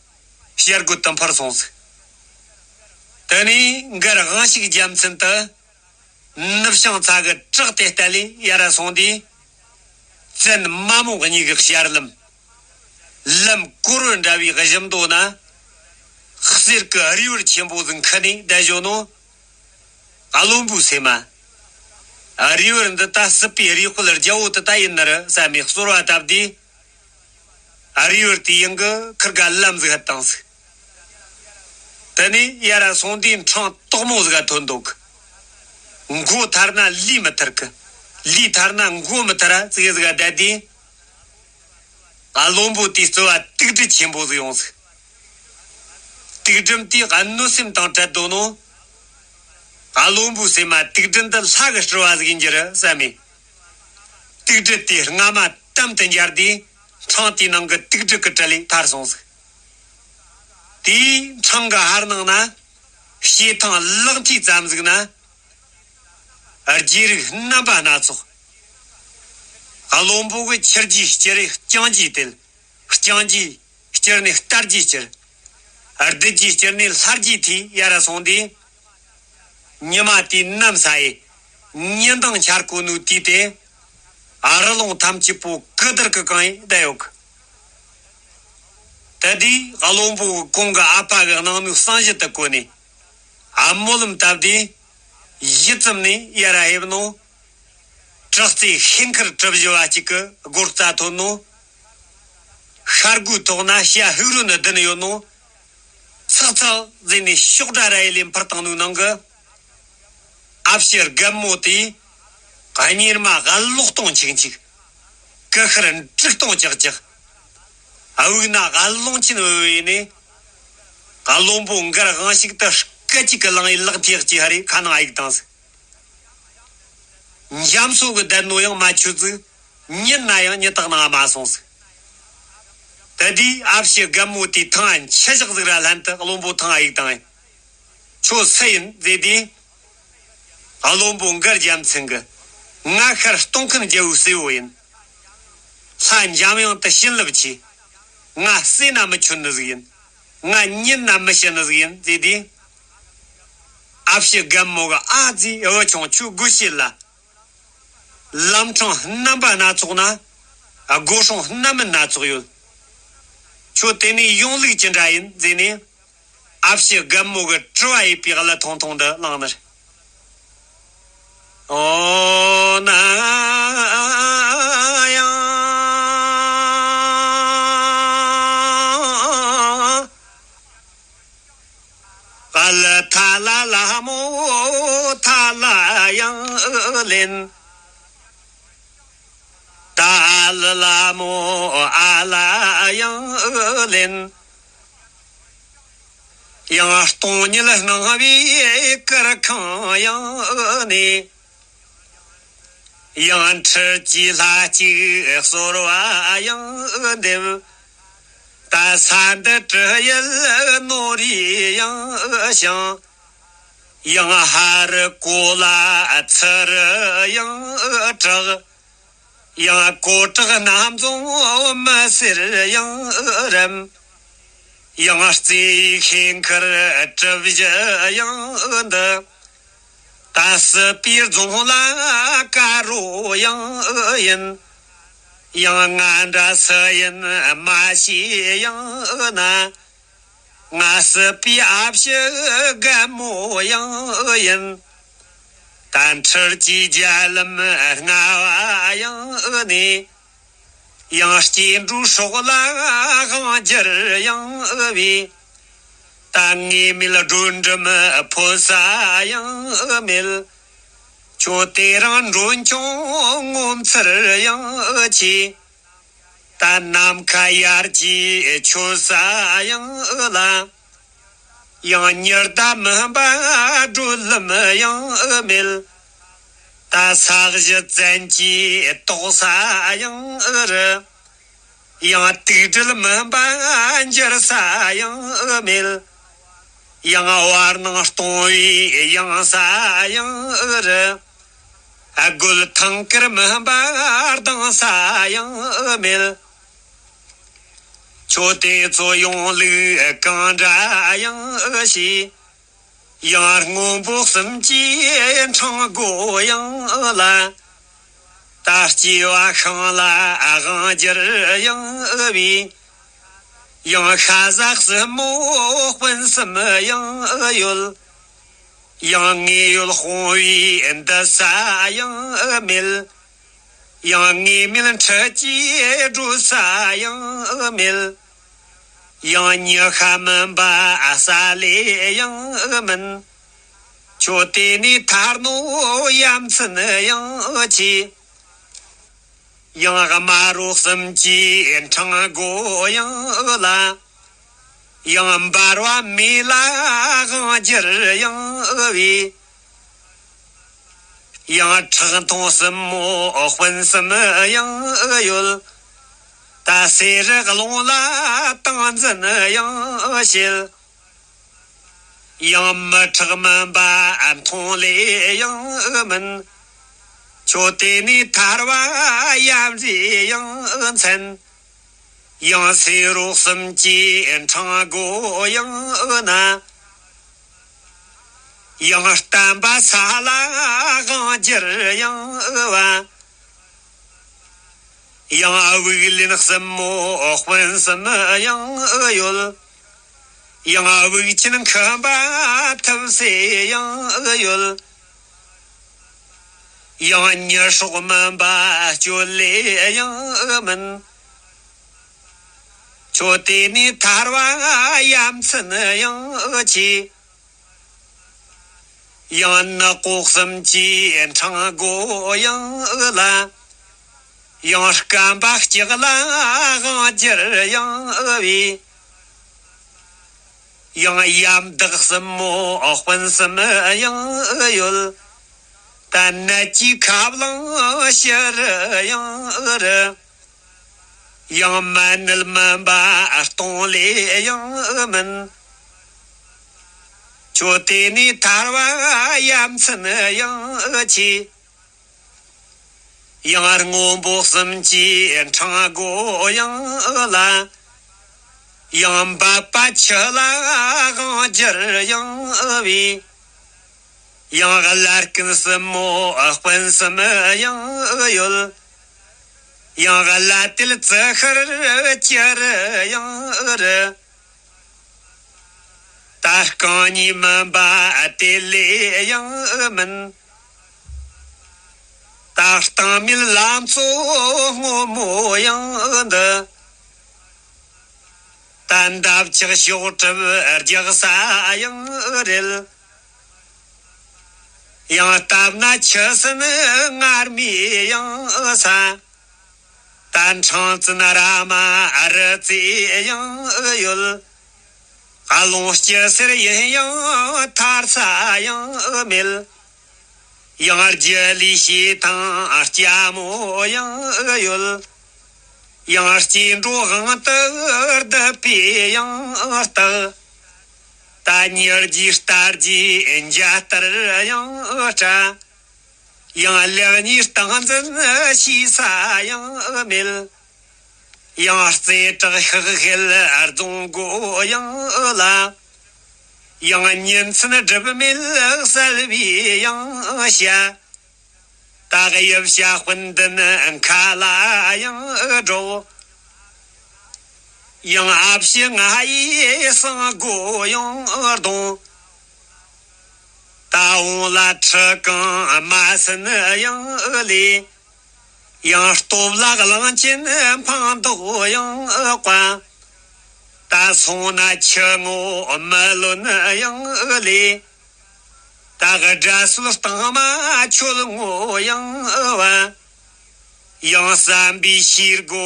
བྱ་རྒོད་དེ་འཕུར་སོང་ཟིག་དེ་ནས་མགར་དབང་ཕྱུག་རྒྱལ་མཚན་དེ། ནུབ་བྱང་ཚ་གི་བྲག་དེ་ལྟ་ལས་ཡར་སོང་དུས། བཙན་མ་མོ་གཉིས་ཀྱི་ཞལ་ལམ། ལམ་གོར་བུ་འདྲ་བའི་གཞི་མདོ་ན། གསེར་གྱི་རིལ་བུ་ཆེན་པོ་ཟིག་ཁུར་ནས་བསྡད་བཞག་ནོ། བློན་པོའི་སེམས་མ། རིལ་བུ་འདི་ད་སྲིད་པའི་རུས་སྐལ་རྒྱལ་པོ་དེ་ད་ཡིན་ནི་རེད་བསམ་ནས་གསོལ་བ་བཏབ་དུས། རིལ་བུ་དེའི་ཡང་གི་ཁུར་ག་ལམ་ཟིག་ཧད་བཏང་ཟིག་དེ་ནས་ཡར་སོང་དུས་འཕྲང་དོག་མོ་ཟིག་ག་ཐོན་འདུག་མགོ་ཐར་ན་ལུས་མི་ཐར་གི། ལུས་ཐར་ན་མགོ་མི་ཐར་ར་ཙིག་ཟིག་ག་བསྡད་དུས། བློན་པོ་དེའི་རྩ་བ་དུག་སྦྲུལ་ཆེན་པོ་ཟིག་ཡོང་ཟིག་དུག་སྦྲུལ་དེས་གནོད་སེམས་དང་བྲལ་འདུག་ནོ། བློན་པོའི་སེམས་མ་དུག་སྦྲུལ་འདི་ལྷ་གི་སྤྲུལ་བ་ཟིག་ཡིན་རྒྱུ་རེད་བསམ་མས། དུག་སྦྲུལ་དེ་རྔ་མ་དམ་དུ་འབྱར་དུས། འཕྲང་དེའི་ནང་གི་དུག་སྦྲུལ་གྱི་གྲལ་ལས་ཐར་སོང་ཟིག་དེའི་འཕྲང་གི་ཧར་ནང་ན་བྱེ་ཐང་ལག་མཐིལ་ཙམ་ཟིག་ན། རྗེ་རིགས་རྣམ་པ་སྣ་ཚོགས། བློན་པོ་གི་ཁྱེར་རྗེས་སྐྱེར་རེ་རྐྱང་རྗེས་དེད། རྐྱང་རྗེས་སྐྱེར་ནས་སྟར་རྗེས་སྐྱེར། བདུད་རྗེས་སྐྱེར་ནས་ལྷ་རྗེས་ཐོས་ཡར་ར་སོང་དུས། ཉི་མ་དེའི་ནམ་ས་ཡི་ཉི་མདངས་འཆར་གོ་ནོ་དུས་དེ། རི་ལུང་ཐམས་ཅད་པོ་ཀི་དར་གི་གང་ཡིན་བསྡད་ཡོད་གི། དེ་དུས་བློན་པོ་གི་གོང་གི་ཨ་ཕ་གི་གནང་ནོ་གསང་གཞི་དེ་གོན་ནས། ཨ་སྨོན་ལམ་བཏབ་དུས། ཡིད་ཙམ་ནས་ཡར་ར་ཕེབས་ནོ། དྲག་རྩལ་ཤིང་མཁར་གྲུ་བཞི་བ་གཅིག་གི་སྒོ་རྩ་ཐོན་ནོ། ཤར་སྒོའི་ཐོག་ན་བྱ་ཕུག་རོན་བདུན་ཡོད་ནོ། ཚག་ཚག་ཟེར་ནས་ཤོག་སྒྲ་ར་ཡི་ལས་འཕུར་བཏང་ནོའི་ནང་གི། ཨ་ཕྱི་རྒན་མོ་དེས། གཉེར་མ་གློག་སྟོང་འཁྱུག་འཁྱུག། སྐུ་ཤར་འབྲུག་སྟོང་ཅག་ཅག། དབུགས་ན་རླུང་ཆེན་བུ་བུ་ནས། བློན་པོ་མགར་དབང་ཕྱུག་ཏུ་སྐད་ཅིག་གི་ལང་ཡི་ལག་མཐིལ་གཅིག་ཧ་རེ་ཁ་ནང་ཨ་ཡིག་བཏང་ཟིག། འཇམ་སོ་གི་བསྡད་ནོ་ཡང་མ་ཆོད་ཟིག། ཉིན་ན་ཡང་ཉི་ཐག་ནང་མ་སོང་ཟིག། དེ་དུས་ཨ་ཕྱི་རྒན་མོ་དེས་ཐང་ཨ་མཆི་བཞག་ཟིག་ར་ལྷན་དུ་བློན་པོ་ཐང་ཨ་ཡིག་བཏང་ཡིན། ཁྱོད་སུ་ཡིན་ཟེར་དུས། བློན་པོ་མགར་རྒྱལ་མཚན་གི། ང་ཤར་སྟོང་མཁན་རྒྱལ་བོའི་སྲས་པོ་ཡིན། ལྷ་འཇམ་དབྱངས་དུ་བྱིན་རླབས་ཆེ། ང་བསད་ན་མི་ཆོད་ནི་ཟིག་ཡིན། ང་ཉིན་ན་མི་ཤི་ནི་ཟིག་ཡིན་ཟེར་དུས། ཨ་ཕྱི་རྒན་མོ་གི་ཨ་ཙི་བུ་ཆུང་ཁྱོད་སྒོ་ཕྱེ་ལ། ལམ་འཕྲང་རྣམ་པ་སྣ་ཚོགས་ན། སྒོ་སྲུང་རྣམ་སྨིན་སྣ་ཚོགས་ཡོད། ཁྱོད་དེ་ནས་ཡོང་ལུགས་ཅི་འདྲ་ཡིན་ཟེར་ནས། ཨ་ཕྱི་རྒན་མོ་གི་དྲི་བ་ཡིན་པའི་གླུ་ཐུང་ཐུང་འདི་བླངས་ནས། ཨོ་ན་ཡང་། ག་ལ་ཐ་ལ་ལ་མོ་ཐ་ལ་ཡང་ལེན། ད་ལ་ལ་མོ་ཨ་ལ་ཡང་ལེན། ཡང་སྟོང་ཉིད་སྣང་བའི་གར་ཁང་ཡང་ནས། ཡང་ཁྲི་གཅིག་ལྷ་གཅིག་གསོལ་བ་ཡང་འདེབས། ད་ས་འདི་གྲུ་ཡུལ་ནོར་བུའི་ཡང་ཞིང་། ཡང་ཧ་རི་གོ་ལ་ཚུ་རུ་ཡང་གྲགས། ཡང་གོ་ཁྲག་སྣ་འཛོམས་མི་སེར་ཡང་རམ། ཡང་རྩེ་ཤིང་མཁར་གྲུ་བཞི་ཡང་འདི། ད་སྲིད་པའི་རྫོང་ལ་དཀར་རོ་ཡང་ཡིན། ཡང་ང་འདྲ་སུ་ཡིན་མ་ཤེས་ཡང་ན། ང་སྲིད་པའི་ཨ་ཕྱི་རྒན་མོ་ཡང་ཡིན། ད་འཁྲུལ་གྱི་རྒྱ་ལམ་ལྔ་བ་ཡང་ནས། ཡང་སྐྱེ་འགྲོའི་སྲོག་ལ་དབང་བསྒྱུར་ཡང་བས། ད་ངེས་མེད་སྒྲོན་འབྲུམ་འཕོ་ས་ཡང་མེད། ཁྱོད་དེ་རིང་མགྲོན་ཆུང་ངོ་མཚར་ཡང་ཆེ། ད་ནམ་མཁའ་ཡར་གྱི་ཆོད་ས་ཡང་ལ། ཡང་ཉི་ཟླ་མུན་པ་སྒྲོལ་ལམ་ཡང་མེད། ད་ས་གཞི་བཙན་གྱིས་དོག་ས་ཡང་རུ། ཡང་དུག་སྦྲུལ་མུན་པ་འགྱུར་ས་ཡང་མེད། ཡང་བར་སྣང་སྟོང་བའི་ཡང་ས་ཡང་རུ། རྒོད་ཐང་དཀར་མུན་པ་ལྡང་ས་ཡང་མེད། ཁྱོད་དེ་ཚོ་ཡོང་ལུགས་གང་འདྲ་ཡང་ཤེས། ཡང་སྔོན་པོ་གསུམ་གྱི་འཕྲང་སྒོ་ཡང་ལ། ད་སྐྱེ་བ་ཤིང་ལ་དབང་བསྒྱུར་ཡང་བས། ཡང་ཤ་ཟ་སྲིན་མོ་སྤུན་གསུམ་ཡང་ཡོད། ཡང་ངེས་ཡོད་སྤོང་བའི་འདུ་ས་ཡང་མེད། ཡང་ངེས་མེད་འཁྲུལ་གྱིས་སྒྲོལ་ས་ཡང་མེད། ཡང་ཉི་ཤར་མུན་པ་ས་ལས་ཡང་མིན། ཁྱོད་དེ་ནས་ཐར་ནོ་ཡ་མཚན་ཡང་ཆེ། ཡང་དམར་རོ་གསུམ་གྱི་འཕྲང་སྒོ་ཡང་ལ། ཡང་འབར་བ་མེ་ལ་དབང་བསྒྱུར་ཡང་བས། ཡང་ཁྲག་འཐུང་སྲིན་མོ་སྤུན་གསུམ་ཡང་ཡོད། ད་གསེར་རི་ཀླུང་ལ་ཏིང་འཛིན་ཡང་བྱེད། ཡང་མི་ཁྲག་མུན་པ་མཐོང་ལེ་ཡང་མིན། ཁྱོད་དེ་ནས་ཐར་བ་ཡབ་རྗེ་ཡང་མཚན། ཡང་སེ་རོགས་གསུམ་གྱི་འཕྲང་སྒོ་ཡང་ན། ཡང་བསྟན་པ་ས་ལ་དབང་བསྒྱུར་ཡང་བ། ཡང་དབུགས་ལེན་གསུམ་མོ་སྤུན་གསུམ་ཡང་ཡོད། ཡང་དབུགས་ཆེན་ཁམས་པ་ཐུབ་སེ་ཡང་ཡོད། ཡང་ཉི་སྲོག་མུན་པ་གཅོད་ལེ་ཡང་མིན། ཁྱོད་དེ་ནས་ཐར་བ་ཡ་མཚན་ཡང་ཆེ། ཡང་ནག་པོ་གསུམ་གྱི་འཕྲང་སྒོ་ཡང་ལ། ཡང་སྐམ་པ་ལྕགས་ལ་དབང་བསྒྱུར་ཡང་བའི། ཡང་ཡམ་བདག་གསུམ་མོ་སྤུན་གསུམ་ཡང་ཡོད། ད་ནད་ཀྱི་ཁ་རླངས་ཕྱི་རུ་ཡང་རུ། ཡང་མ་ནུལ་མུན་པ་སྟོང་ལེ་ཡང་མིན། ཁྱོད་དེ་ནས་ཐར་བ་ཡ་མཚན་ཡང་ཆེ། ཡང་སྔོན་པོ་གསུམ་གྱི་འཕྲང་སྒོ་ཡང་ལ། ཡང་འབབ་པ་ཆུ་ལ་དབང་བསྒྱུར་ཡང་བའི། ཡང་བླ་རྐུན་གསུམ་མོ་སྤུན་གསུམ་ཡང་ཡོད། ཡང་བླ་དེད་ཙི་ཤར་གྱི་རུ་ཡང་རུ། ད་རྐང་གཉིས་མུན་པ་དེ་ལས་ཡང་མིན། ད་རྟིང་མེད་ལམ་གཙོ་སྔོན་མོ་ཡང་འདི། ད་འདབ་ཆགས་གཤོག་སྒྲིབ་རྒྱག་ས་ཡང་རེད། ཡང་བཏབ་ན་ཆུ་སྲིན་ངར་མའི་ཡང་ས། ད་འཕྲང་བཙུན་ར་མ་རི་རྩེ་ཡང་ཡོད། རླུང་ལྕི་ཟེར་ཡིན་ཡང་ཐར་ས་ཡང་མེད། ཡང་རྒྱུ་ལས་བྱེ་ཐང་ལྕགས་མོ་ཡང་ཡོད། ཡང་སྐྱེ་འགྲོ་དབང་དུ་བསྡུ་བའི་ཡང་རྟགས། ད་ཉི་རྒྱུའི་རྟ་རྒྱུའི་འཇའ་ལྟར་ཡང་སྤྲ། ཡང་ལེགས་ཉེས་སྟངས་འཛིན་ཤེས་ས་ཡང་མེད། ཡང་རྩེ་བྲག་ཤག་ཤེལ་རྫོང་སྒོ་ཡང་ལ། ཡང་ཉིན་མཚན་སྒྲིབ་མེད་གསལ་བའི་ཡང་ཞྭ། ད་དབྱིབས་བྱ་སྤུན་ལྡན་མཁའ་ལ་ཡང་སྒྲོག། ཡང་ཨ་ཕྱི་ང་ཡི་སང་སྒོ་ཡང་གདོང་། ད་འོང་ལ་ཁྲི་གང་མ་སྲིན་ཡང་ལས། ཡང་སྟོབས་ལ་གླང་ཆེན་འཕང་མདོག་ཡང་དཔའ། ད་སོང་ན་ཆུ་ངོ་མི་ལོན་ཡང་ལས། ད་དགྲ་སོལ་སྟེང་མ་ཁྱོད་ངོ་ཡང་བ། ཡང་བསམ་པའི་ཤེལ་སྒོ་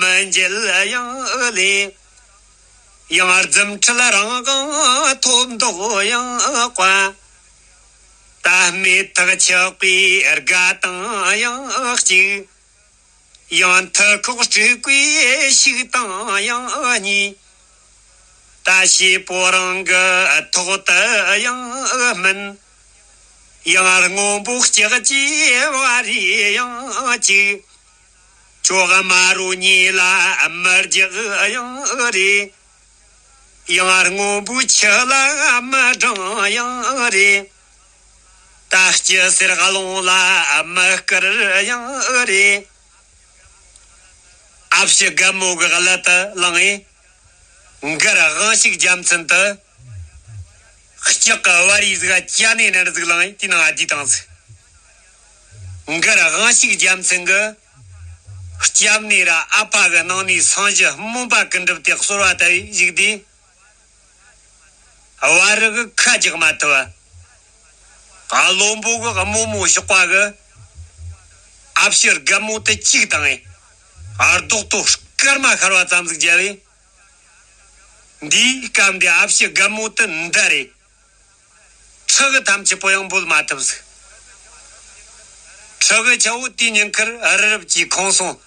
མི་འབྱེད་ཡང་ལས། ཡང་རྫུ་འཕྲུལ་རང་དབང་ཐོབ་མདོག་ཡང་དཔའ། ད་རྨེ་ཐག་ཆགས་པའི་དགའ་དང་ཡང་གཅིག། ཡང་མཐུ་ཁོག་དཀྲུག་པའི་ཤུགས་དང་ཡང་གཉིས། ད་བྱེད་པོ་རང་གི་ཐོག་ཏུ་ཡང་སྨིན། ཡང་སྔོན་པོ་ལྕགས་ཀྱི་བ་རི་ཡང་གཅིག། ཁྱོད་དམར་རོ་ཉེ་ལ་མི་རྒྱག་ཡང་རེད། ཡང་སྔོན་པོའི་ཆུ་ལ་མི་འབྲང་ཡང་རེད། ད་སྐྱི་སེར་རླུང་ལ་མི་བསྐུར་ཡང་རེད། ཨ་ཕྱི་རྒན་མོ་གི་གླུ་དེ་བླངས་ངས། མགར་དབང་ཕྱུག་རྒྱལ་མཚན་དེ། ལྕགས་ཀྱི་བ་རི་ཟིག་ག་ཅ་ནེ་ནར་ཟིག་བླངས་ངས་དེའི་ནང་ང་བསྡུས་བཏང་ཟིག། མགར་དབང་ཕྱུག་རྒྱལ་མཚན་གི། སྐྱབས་གནས་ར་ཨ་ཕ་གི་ནང་ནས་སངས་རྒྱས་སྨོན་པ་ཀུན་གྲུབ་དེ་གསོལ་བ་བཏབ་བས་བཞུགས་དུས། བ་རི་གི་ཁ་རྒྱག་མ་ཐུབ་བ། བློན་པོ་གི་རྨོ་མོ་གཤོག་པ་གི། ཨ་ཕྱི་རྒན་མོ་དེ་གཅིག་བཏང་ངས། རྡོག་ཏོ་སྐར་མ་ཤར་བ་ཙམ་ཟིག་བརྒྱབ་བས། འདིའི་སྐབས་འདི་ཨ་ཕྱི་རྒན་མོ་དེ་འདར་རེ། ཁྲི་གི་ཐམས་ཅད་པོ་ཡང་འབོད་མ་ཐུབ་ཟིག། ཁྲི་གི་ཆ་བོ་དེའི་ཉིན་ཁར་རི་རབ་ཀྱི་ཁོང་སོང་།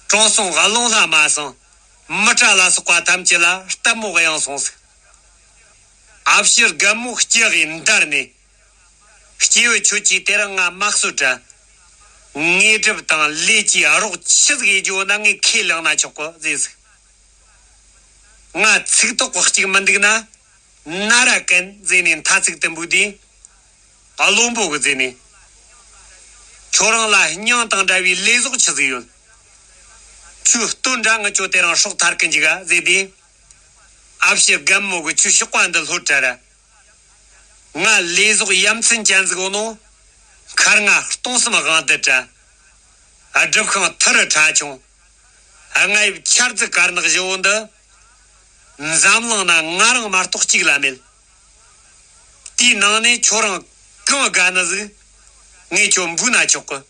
དྲང་སྲོང་ཀླུང་ལྷ་མ་སང་མི་ཏྲ་ལ་སོགས་པ་ཐམས་ཅད་ལ་ལྟད་མོ་གཡེང་སོང་ཟིག། ཨ་ཕྱི་རྒན་མོ་སྐྱེ་གི་འདར་ནས། སྐྱེས་བུ་ཁྱོད་ཀྱིས་དེ་རིང་ང་མ་གསོད་དྲ། དངོས་གྲུབ་དང་ལས་ཀྱི་རོགས་ཆི་ཟིག་ཡེ་རྒྱུ་ན་ངས་ཁས་བླངས་ན་ཆོག་གི་ཟེར་ཟིག། ང་ཚིག་ཐོག་གི་གཅིག་མི་འདུག་ན། ན་ར་ཀན་ཟེར་ནས་མཐའ་ཚིག་ཏུ་འབུད་དུས། བློན་པོ་གི་ཟེར་ནས། ཁྱོད་རང་ལ་སྙིང་དང་འདྲ་བའི་ལས་བཟོ་ཆི་ཟིག་ཡོད། ཁྱོད་སྟོན་དྲ་ངི་ཅོ་དེ་རིང་སྲོག་ཐར་གི་འཇུག་ག་ཟེར་དུས། ཨ་ཕྱི་རྒན་མོ་གི་ཁྱོད་གཤོག་པ་འདི་ལྷོད་དྲ་ར། ང་ལས་བཟོ་ཡ་མཚན་ཅན་ཟིག་ཡོད་ནོ། མཁར་རྔ་སྟོང་གསུམ་དབང་དུ་བྲལ། སྒྲུབ་ཤིང་ཐུ་རུ་ཁྲ་ཆུང་། རྔ་ཡབ་ཆར་རྫི་དཀར་ནག་བཞི་བོ་འདི། འཛམ་གླིང་ན་ང་རང་མ་གཏོགས་གཅིག་ལ་མེད། དེའི་ནང་ནས་ཁྱོད་རང་གང་དགའ་ནི་ཟིག། ངས་ཁྱོད་འབུལ་ན་ཆོག་གི།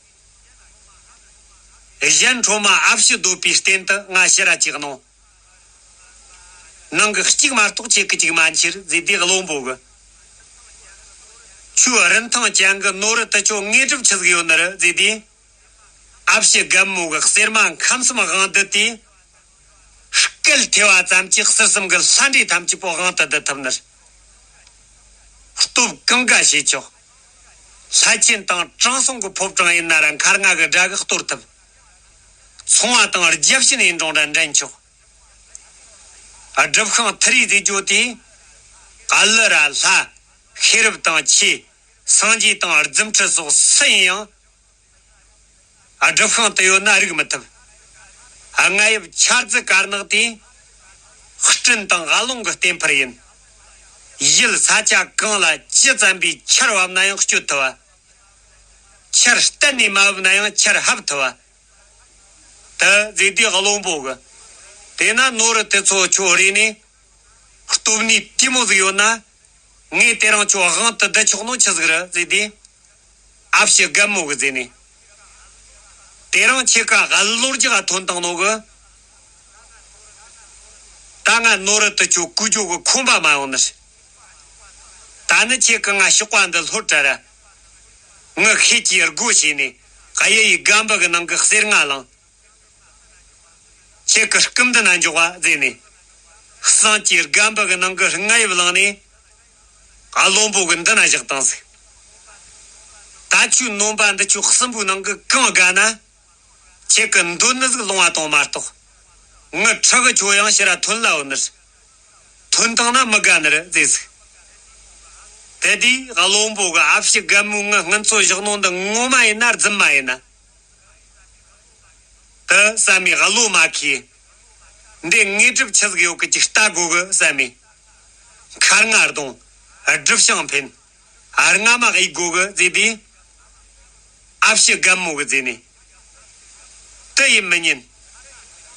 གཞན་འཕྲོ་མ་ཨ་ཕྱི་སྡོད་པའི་རྟེན་དུ་ང་ཕྱིར་ར་ཅིག་གནང་། ནང་གི་གཅིག་མ་གཏོགས་ཁྱེད་ཀྱི་གཅིག་མ་འཁྱེར་ཟེར་དུས་བློན་པོ་གི། ཁྱོད་རིན་ཐང་ཅན་གི་ནོར་རུ་དུ་ཆོ་དངོས་གྲུབ་ཆི་ཟིག་ཡོད་ནི་རེད་ཟེར་དུས། ཨ་ཕྱི་རྒན་མོ་གི་གསེར་མ་ཁམས་གསུམ་དབང་བསྡུས་ཏེ། སྐད་ཐོས་པ་ཙམ་གྱིས་གསེར་གསུམ་གི་ལྷ་འདྲེ་ཐམས་ཅད་པོ་དབང་དུ་བསྡུ་ཐུབ་ནི་རེད། སྟོབས་གང་དགའ་བྱེད་ཆོག། ལྷ་ཆེན་དང་དྲང་སྲོང་གི་ཕོ་བྲང་ཡིན་ན་ར་མཁར་རྔ་གི་དགྲ་གིས་གཏོར་ཐུབ། ཚོང་བ་དང་རྒྱབ་ཤིན་ཡིན་རུང་ར་འགྲན་ཆོག། སྒྲུབ་ཤིང་ཐུ་རུ་ཟེར་རྒྱུ་དེ། ཀ་ལི་ར་ལྷ། ཤེས་རབ་དང་ཆོས། སངས་རྒྱས་དང་རྫུ་འཕྲུལ་སོགས་སུ་ཡིན་ཡང་། སྒྲུབ་ཤིང་དུ་ཡོད་ན་རིག་མི་ཐུབ། རྔ་ཡབ་ཆར་རྫི་དཀར་ནག་དེ། སྤྲིན་དང་རླུང་གི་བརྟེན་འཕུར་ཡིན། ཡུལ་ས་ཆ་གང་ལ་ཇི་ཙམ་པའི་ཆར་བབས་ན་ཡང་གཅོད་ཐུབ་པ། ཆར་གཏན་ནས་མ་བབས་ན་ཡང་ཆར་ཧབ་ཐུབ་པ། དེ་ཟེར་དུས་བློན་པོ་གི། དེས་ན་ནོར་རུ་དེ་ཚོ་ཁྱོད་རེ་ནས། སྟོབས་ནུས་དེ་མོ་ཟིག་ཡོད་ན། ངས་དེ་རིང་ཁྱོད་དབང་དུ་བསྡུ་ཆོག་ནོ་ཆི་ཟིག་རེད་ཟེར་དུས། ཨ་ཕྱི་རྒན་མོ་གི་ཟེར་ནས། དེ་རིང་ཁྱེད་ཀ་ག་ལོར་རྒྱག་ཐོན་བཏང་ནོ་གི། ད་ང་ནོར་རུ་དུ་ཁྱོད་བཀོལ་རྒྱུ་གི་ཁོམ་པ་མ་ཡོང་ནི། ད་ནི་ཁྱེད་ཀ་ང་གཤོག་པ་འདི་ལྷོད་དྲ་ར། ངི་ཤེད་ཀྱི་སྒོ་ཕྱེ་ནས་གཡུ་ཡི་སྒམ་པ་གི་ནང་གི་གསེར་རྔ་བླངས། ཁྱེད་ཀྱི་སྐུ་མདུན་ན་འཇོག་པ་ཟེར་ནས། གསང་གི་སྒམ་པ་གི་ནང་གི་རྔ་ཡབ་བླངས་ནས། བློན་པོ་གི་མདུན་ན་བཞག་བཏང་ཟིག། ད་ཁྱོད་ནོམ་པ་འདི་ཁྱོད་གསུམ་པོའི་ནང་གི་གང་དགའ་ན། ཁྱེད་ཀྱི་འདོད་ནི་ཟིག་ལོང་བ་དང་མ་གཏོགས། ངི་ཁྲག་གི་ཁྱོད་ཡང་ཕྱིར་ར་ཐོན་ལ་འོ་ནི། ཐོན་བཏང་ན་མི་དགའ་ནི་རེད་ཟེར་ཟིག། དེ་དུས་བློན་པོ་གི་ཨ་ཕྱི་རྒན་མོའི་ངི་སྔོན་ཚོད་བཞག་ནོ་འདི་ངོ་མ་ཡིན་ན་རྫུན་མ་ཡིན་ན། དེ་བསམ་མི་བློ་མ་ཁེལ། འདི་དངོས་གྲུབ་ཆི་ཟིག་ཡོད་གི་ཅིག་ལྟ་དགོ་གི་བསམ་མི། མཁར་རྔ་རྡུང་། སྒྲུབ་ཤིང་འཕེན། རྔ་མ་གཡུག་དགོ་གི་ཟེར་དུས། ཨ་ཕྱི་རྒན་མོ་གི་ཟེར་ནས། དེ་ཡིན་མི་ཉན།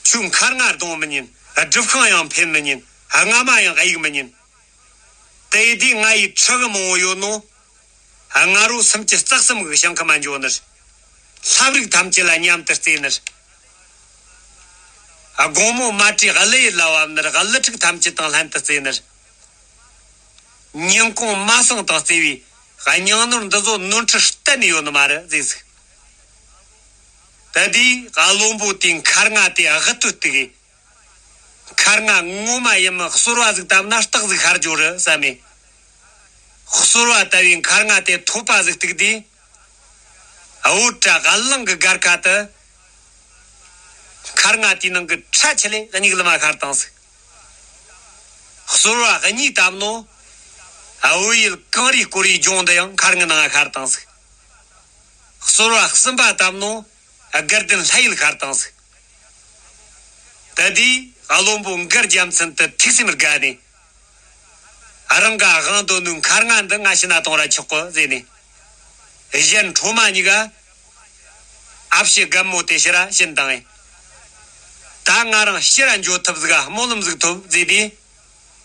ཁྱོད་མཁར་རྔ་རྡུང་མི་ཉན། སྒྲུབ་ཤིང་ཡང་འཕེན་མི་ཉན། རྔ་མ་ཡང་གཡུག་མི་ཉན། དེ་ཡི་དུས་ང་ཡི་ཁྲག་གི་མང་བོ་ཡོད་ནོ། རྔ་རོ་སུམ་ཅུ་རྩ་གསུམ་གི་ཞིང་ཁ་མ་འཇོག་ནི། ལྷ་རིགས་ཐམས་ཅད་ལ་མཉམ་དུ་རྩེ་ནི། དགོང་མོ་མ་བྲོས་གླུ་ཡི་ལ་བབ་ནི། གླུ་ཕྲུག་ཐམས་ཅད་དང་ལྷན་དུ་རྩེ་ནི། ཉིན་གུང་མ་སང་དང་རྩེ་བའི་སྙིང་ནོར་འདི་ཚོ་ནོར་འཁྲུལ་གཏན་ནས་ཡོད་ནི་མ་རེད་ཟེར་ཟིག། ད་དེའི་བློན་པོ་དེའི་མཁར་རྔ་དེ་དབུ་སྟོད་བཏུགས་གི། མཁར་རྔ་ངོ་མ་ཡིན་མིན་གསོལ་བ་ཟིག་བཏབ་ན་སྟག་ཟིག་ཤར་རྒྱུ་རེད་བསམ་མི། གསོལ་བ་བཏབ་པའི་མཁར་རྔ་དེ་ཐོད་པ་ཟིག་བཏུགས་དུས། འོད་དྲ་གླང་གི་སྒར་ཁ་དུ། མཁར་རྔ་དེའི་ནང་གི་ཁྲ་ཆེ་ལེ་གཉིས་ལ་མ་ཤར་བཏང་ཟིག། གསོལ་བ་གཉིས་བཏབ་ནོ། འོད་ཡུལ་གངས་རིའི་སྐོར་བའི་ལྗོངས་འདི་ཡང་མཁར་རྔ་ནང་ཤར་བཏང་ཟིག། གསོལ་བ་གསུམ་པ་བཏབ་ནོ། དགའ་ལྡན་ལྷ་ཡུལ་ཤར་བཏང་ཟིག། ད་དེའི་བློན་པོ་མགར་རྒྱལ་མཚན་དུ་ཐུགས་སེམས་དགའ་ནས། རང་ག་དབང་དོ་ནུས་མཁར་རྔ་འདི་ང་བྱིན་ན་གཏོང་ར་ཆོག་གི་ཟེར་ནས། གཞན་འཕྲོ་མ་གཉིས་ཀ་ཨ་ཕྱི་རྒན་མོ་དེ་ཕྱིར་ར་བྱིན་བཏང་ངས། ད་ང་རང་ཕྱིར་ར་འགྱོ་ཐུབ་ཟིག་ག་སྨོན་ལམ་ཟིག་ཐོབ་ཟེར་དུས།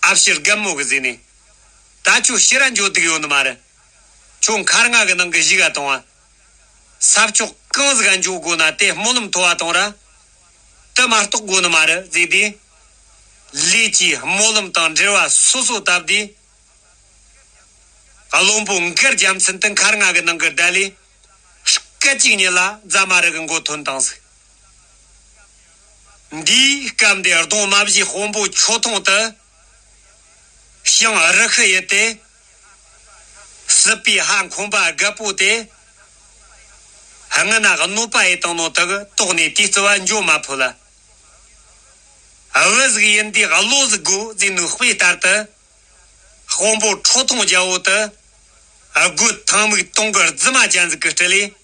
ཨ་ཕྱི་རྒན་མོ་གི་ཟེར་ནས། ད་ཁྱོད་ཕྱིར་ར་འགྱོ་འདུག་ཡོད་ནི་མ་རེད། ཁྱོད་མཁར་རྔ་གི་ནང་གི་གཞུག་ག་གཏོང་བ། ས་ཕྱོགས་གང་ཟིག་ག་འགྱོ་དགོ་ན་དེ་སྨོན་ལམ་ཐོབ་པ་གཏོང་ར། དེ་མ་གཏོགས་དགོ་ནི་མ་རེད་ཟེར་དུས། ལས་ཀྱི་སྨོན་ལམ་དང་འབྲེལ་བ་སོ་སོ་བཏབ་དུས། བློན་པོ་མགར་རྒྱལ་མཚན་དེ་མཁར་རྔ་གི་ནང་གི་བརྡ་ལས། སྐད་ཅིག་ཉིད་ལ་རྫ་མ་རི་གི་མགོ་ཐོན་བཏང་ཟིག། འདིའི་སྐབས་འདིར་གདོང་མ་བཞིའི་དཔོན་པོ་ཆོ་ཐུང་དུ། ཞིང་རི་ཤི་ཡི་སྟེ། སྲིད་པའི་ཧ་འཁོན་པ་རྒད་པོ་དེ། སྔ་ན་གནོད་པ་ཡི་བཏང་ནོ་དག་དོགས་ནས་དེའི་རྩི་བ་འཇོ་མ་ཕོད་ལ། བུ་ཟིག་ཡིན་དུས་བློ་ཟིག་དགོས་ཟེར་ནོ་དཔེ་ལྟར་དུ། དཔོན་པོ་ཁྲོ་ཐུང་རྒྱལ་པོ་དུ། རྒོད་ཐང་མིག་དུང་གི་རྫི་མ་ཅན་ཟིག་གི་སྤྲུལ་ལས།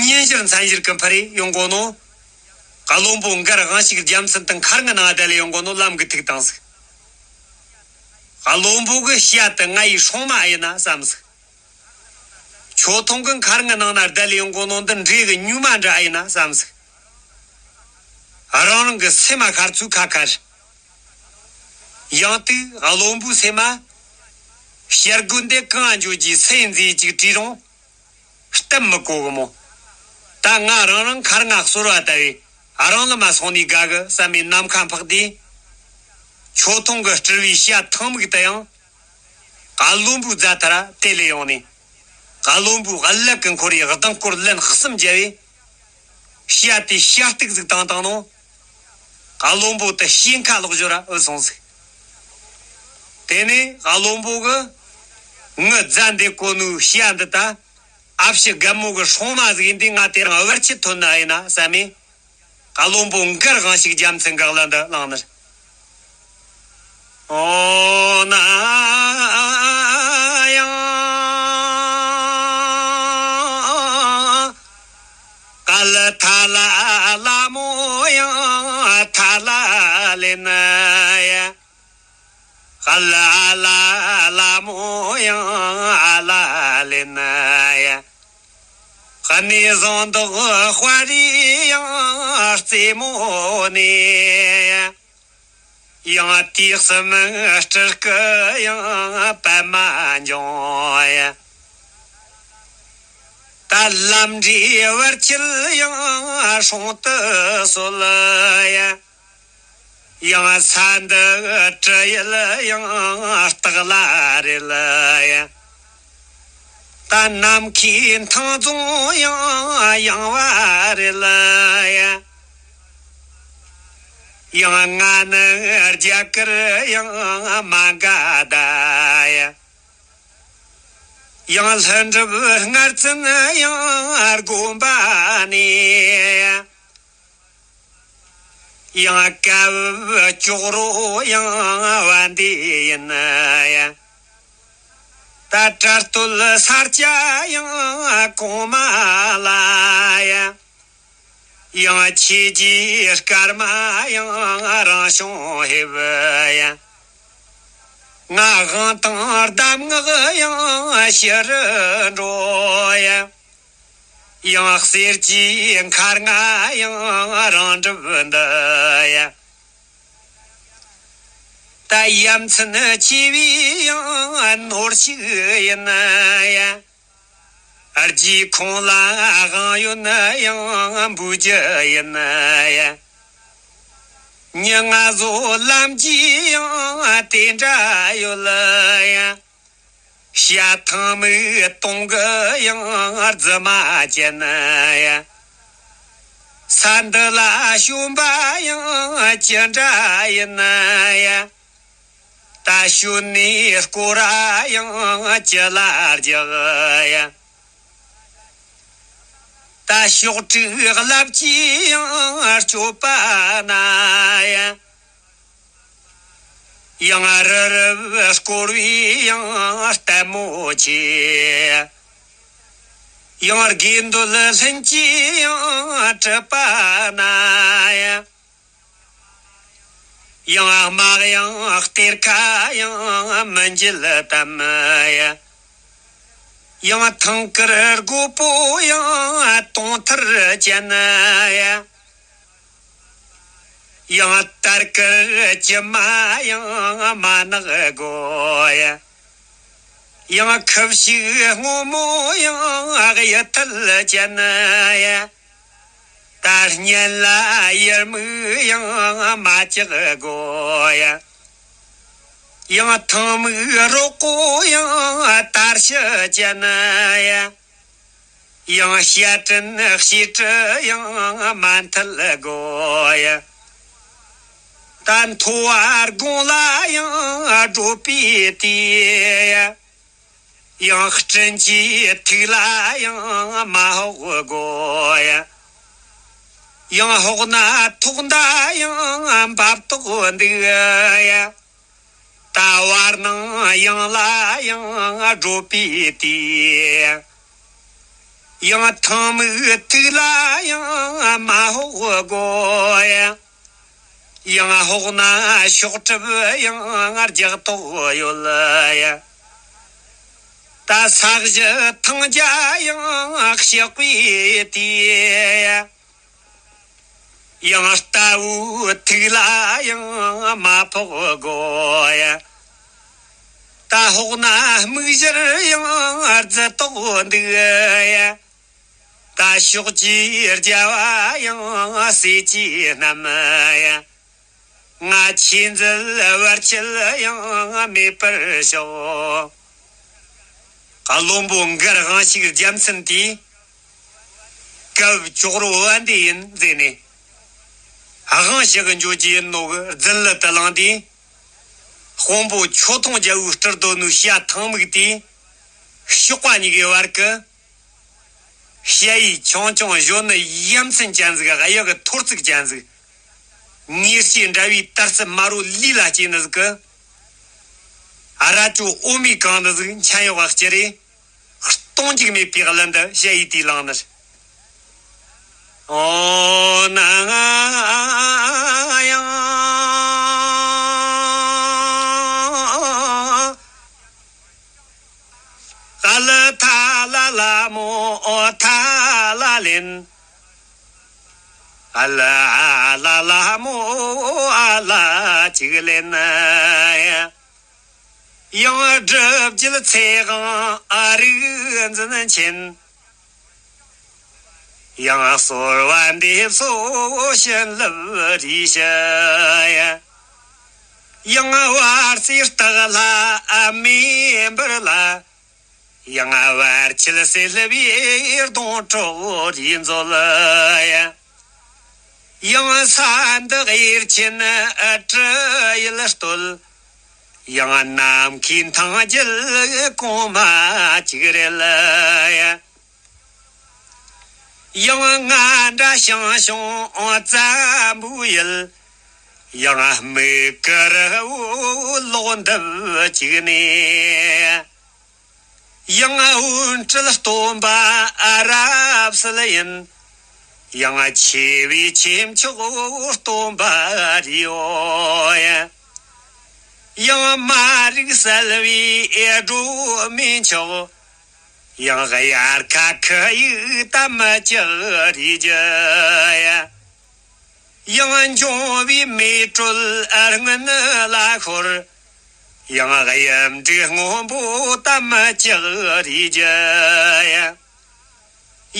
ཉིན་ཞིག་མཚན་ཞིག་གི་འཕུར་རེ་ཡོང་གོ་ནོ། བློན་པོ་མགར་དབང་ཕྱུག་རྒྱལ་མཚན་དང་མཁར་ངའི་ནང་བསྡད་ལས་ཡོང་གོ་ནོ་ལམ་གི་ཐུག་བཏང་ཟིག། བློན་པོ་གི་ཞྭ་དེ་ང་ཡི་སྲུང་མ་ཡིན་ན་བསམ་ཟིག། ཆོ་ཐུང་གི་མཁར་ངའི་ནང་ན་བསྡད་ལས་ཡོང་གོ་ནོ་འདི་འདྲེ་གི་ཉུལ་མ་འདྲ་ཡིན་ན་བསམ་ཟིག། རང་རང་གི་སེམས་མ་ཤར་ཚུལ་ཁ་ཁ་རེད། ཡང་དུས་བློན་པོའི་སེམས་མ། ཞྭ་རྒོད་འདི་གང་འགྱོ་རྒྱུའི་སེམས་མཛེས་ཅིག་བྲིས་རུང་། སྟབས་མི་གོ་གི་མོ། ད་ང་རང་རང་མཁར་ང་གསོལ་བ་བཏབ་པས་རང་ལ་མ་སོང་ནས་དགའ་གི་བསམ་པའི་ནམ་མཁའ་འཕགས་དུས། ཆོ་ཐུང་གི་སྤྲུལ་བའི་ཞྭ་ཐང་མིག་དུ་ཡང་། བློན་པོའི་རྫ་ཐར་དེད་ལས་ཡོང་ནས། བློན་པོའི་ཀླད་ཀྱི་འཁོར་ཡི་ལྡིང་སྐོར་ལན་གསུམ་བརྒྱབ་པས། ཞྭ་དེ་ཞྭ་སྟག་ཟིག་བཏང་བཏང་ནོ། བློན་པོ་དེ་ཞེན་ཁ་ལོག་ཞོར་འུ་སོང་ཟིག། དེ་ནས་བློན་པོ་གི། ངའི་རྫ་འདེད་གོ་ནོ་ཞྭ་འདི་ད། ཨ་ཕྱི་རྒན་མོ་གི་སྲུང་མ་ཟིག་ཡིན་དུས་ང་དེ་རིང་བར་ཆད་ཐོན་ནི་ཡིན་ན་བསམ་མེ། བློན་པོ་མགར་དབང་ཕྱུག་རྒྱལ་མཚན་གི་ཀླད་འདི་བླངས་ནི། ཨོ་ན་ཡང་། ཀ་ལ་ཐ་ལ་ལ་མོ་ཡང་ཐ་ལ་ལེ་ན་ཡ། ཀ་ལ་ལ་ལ་མོ་ཡང་ཨ་ལ་ལེ་ན་ཡ། གནས་བཟང་འདོགས་དཔའ་རིས་ཡང་རྩེ་མོ་ནས། ཡང་དུས་གསུམ་སྤྲུལ་སྐུ་ཡང་པདྨ་འབྱུང་ཡ། ད་ལམ་འབྲས་བར་ཆད་ཡང་སྲུང་དུ་གསོལ་ཡ། ཡང་ས་འདི་དྲི་ཡུལ་ཡང་སྟག་ལ་རེད་ཡ། ད་ནམ་མཁའི་མཐིང་རྫོང་ཡང་ཡངས་པ་རེད་ཡ། ཡང་ང་ནི་རྒྱ་གར་ཡང་མ་དགའ་ད་ཡ། ཡང་ལྷུན་གྲུབ་སྔར་ཙམ་ཡང་དགོན་པ་ནས། ཡང་དཀའ་བབ་ཅོག་རོ་ཡང་བ་འདི་ཡིན་ཡ། ད་དྲ་སྟོད་ས་སྐྱ་ཡང་གོང་མ་ལ་ཡ། ཡང་ཆོས་རྗེ་སྐར་མ་ཡང་རང་བྱུང་ཧེ་བུ་ཡ། ང་དབང་དང་གདམས་ངག་ཡང་ཕྱི་རུ་འགྲོ་ཡ། ཡང་གསེར་གྱི་མཁར་ང་ཡང་རང་གྲུབ་འདི་ཡ། ད་ཡ་མཚན་ཆེ་བའི་ཡང་ནོར་ཞིག་ཡིན་ཡ། རྗེ་ཁོང་ལ་དབང་ཡོད་ན་ཡང་འབུལ་རྒྱུ་ཡིན་ཡ། མྱི་ང་ཚོ་ལམ་གྱི་ཡང་དེ་འདྲ་ཡོད་ཡ། ཞྭ་ཐང་མིག་དུང་གི་ཡང་རྫི་མ་ཅན་ཡ། ས་འདི་ལ་བྱོན་པ་ཡང་ཅི་འདྲ་ཡིན་ཡ། ད་ཞོན་ནས་སྐོར་ར་ཡང་ཅི་ལ་རྒྱག་ཡ། ད་ཤོག་དྲུག་ལབ་ཀྱི་ཡང་སྐྱོབ་པ་ན་ཡ། ཡང་རི་རབ་སྐོར་བའི་ཡང་ལྟད་མོ་ཆེ། ཡང་དགེ་འདུན་ལྷན་གྱིས་ཡང་གྲུབ་པ་ན་ཡ། ཡང་དམག་ཡང་གཏེར་ཁ་ཡང་མི་འཇལ་དམ་ཡ། ཡང་ཐང་དཀར་རྒོད་པོ་ཡང་དུང་ཐར་ཅན་ཡ། ཡང་དར་དཀར་གྱི་མ་ཡང་མ་ནག་དགོ་ཡ། ཡང་ཁུ་བྱུག་སྔོན་མོ་ཡང་གཡུ་ཐལ་ཅན་ཡ། ད་སྙན་ལ་ཡར་མིག་ཡང་མ་ལྕགས་དགོ་ཡ། ཡང་ཐང་མིག་རོག་གོ་ཡང་དར་ཤི་ཅན་ཡ། ཡང་བཤད་དྲིན་བྱས་དྲི་ཡང་མ་མཐུད་དགོས་ཡ། ད་མཐོ་བ་དགུང་ལ་ཡང་བགྲོད་པའི་དུས་ཡ། ཡང་སྤྲིན་གྱི་ཐིག་ལ་ཡང་མ་ཕོག་དགོས་ཡ། ཡང་ཕོག་ན་ཐོག་མདའ་ཡང་འབབ་དོག་འདུག་ཡ། ད་བར་སྣང་ཡང་ལ་ཡང་བགྲོད་པའི་དུས། ཡང་ཐང་མིག་ཐིག་ལ་ཡང་མ་ཕོག་དགོས་ཡ། ཡང་ཕོག་ན་ཤོག་གྲིབ་ཡང་རྒྱག་དོག་ཡོད་ཡ། ད་ས་གཞི་ཐང་རྒྱ་ཡང་གཤེགས་པའི་དུས། ཡང་རྟ་བོའི་ཐིག་ལ་ཡང་མ་ཕོག་དགོས་ཡ། ད་ཕོག་ན་སྨུག་ཞལ་ཡང་རྫི་དོག་འདུག་ཡ། ད་ཕྱོགས་ཀྱི་རྒྱལ་བ་ཡང་ཟས་ཀྱིས་བསྣམས་ཡ། ང་ཆོས་མཛད་བར་ཆད་ཡང་མེད་པར་ཤོག། བློན་པོ་མགར་དབང་ཕྱུག་རྒྱལ་མཚན་དེས། སྐབས་ཅོག་རོ་བན་དེ་ཡིན་ཟེར་ནས། དབང་ཕྱུག་གི་འཇོག་རྒྱུ་ཡིན་ནོ་གི་རྫུན་ལུ་དུ་བླངས་ཏེ། དཔོན་པོ་ཆོ་ཐུང་རྒྱལ་བོའི་སྤྲུལ་སྡོད་ནུ་ཤ་ཐང་མིག་དེ། ཤོག་པ་གཉིས་ཀའི་བར་གི། ཞ་ཡི་ཆུང་ཆུང་གཞོན་ནུ་ཡ་མཚན་ཅན་ཟིག་གཡག་གི་ཐོར་ཚིགས་ཅན་ཟིག། ངེས་ཤེས་འདྲ་བའི་དར་སྲི་མ་རོ་ལུས་ལ་སྐྱེས་ནི་ཟིག་གི། ཨ་ར་ཅོ་འོ་མའི་གང་ནི་ཟིག་མཆན་ཡོག་ག་སྐྱི་རེ། སྟོང་འཇིག་མེད་པའི་གླིང་འདི་ཞ་ཡི་དེའི་ལང་ནི། ཨོ་ན་ང་ཡང་། ཨ་ལ་ཐ་ལ་ལ་མོ་ཨོ་ཐ་ལ་ལེན། ཨ་ལ་ཨ་ལ་ལ་མོ་ཨ་ལ་ཅིག་ལེན། ཡང་སྒྲུབ་བརྒྱུད་ཚེ་དབང་ཨ་རིག་འཛིན་ཆེན། ཡང་གསོལ་བ་འདེབས་སོ་བྱིན་རླབས་རིས་ཞུ་ཡ། ཡང་བར་སྲིད་སྟག་ལྷ་མེ་འབར་ལ། ཡང་བར་ཆད་སེལ་བའི་སྡོང་གྲོགས་རིས་མཛོད་ཡ། ཡང་ས་འདི་གཡེར་ཆེན་སྤྲུལ་ཡུལ་སྟོད། ཡང་ནམ་མཁའི་མཐའ་རྒྱུད་གོང་མ་གཅིག་རེད་ཡ། ཡང་ང་འདྲ་ཞང་ཞུང་བཙན་པོའི་ཡུལ། ཡང་མི་དཀར་བོ་ལོག་འདབ་གཅིག་ནས། ཡང་འོད་འཕྲོས་སྟོན་པ་རབ་གསལ་ཡིན། ཡང་ཆེ་བའི་ཆེ་མཆོག་སྟོན་པ་རིའོ། ཡང་མ་རིག་གསལ་བའི་སྒྲོན་མེ་མཆོག། ཡང་དབྱར་ཁ་ཁུ་ཡིག་དམ་ལྕགས་རིས་རྒྱུ། ཡང་འབྱུང་བའི་མེ་དྲོད་སྔུན་ལ་ཤོར། ཡང་གཡུ་འབྲུག་སྔོན་པོ་དམ་ལྕགས་རིས་རྒྱུ།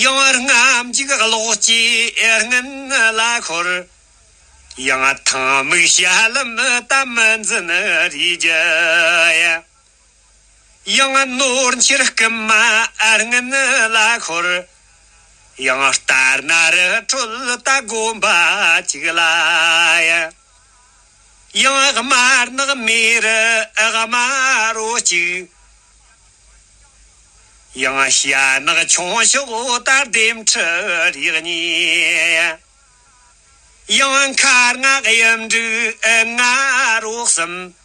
ཡང་རྔམ་འཇུག་གློག་སྐྱེས་སྔུན་ལ་ཤོར། ཡང་ཐང་མིག་བྱ་ལམ་དམ་འཛིན་རིས་རྒྱུ། ཡང་ནོར་འཁྱེར་རྐུན་མ་སྔུན་ལ་ཤོར། ཡང་ལྟར་ན་རི་ཁྲོད་ད་དགོན་པ་གཅིག་ལ། ཡང་དམར་ནག་མེ་རི་དམར་རོ་གཅིག། ཡང་བྱ་ནག་ཆུང་ཤོག་ད་ལྡེམ་ཁྲི་རིས་གཉིས། ཡང་མཁར་རྔ་གཡུ་འབྲུག་ང་རོ་གསུམ།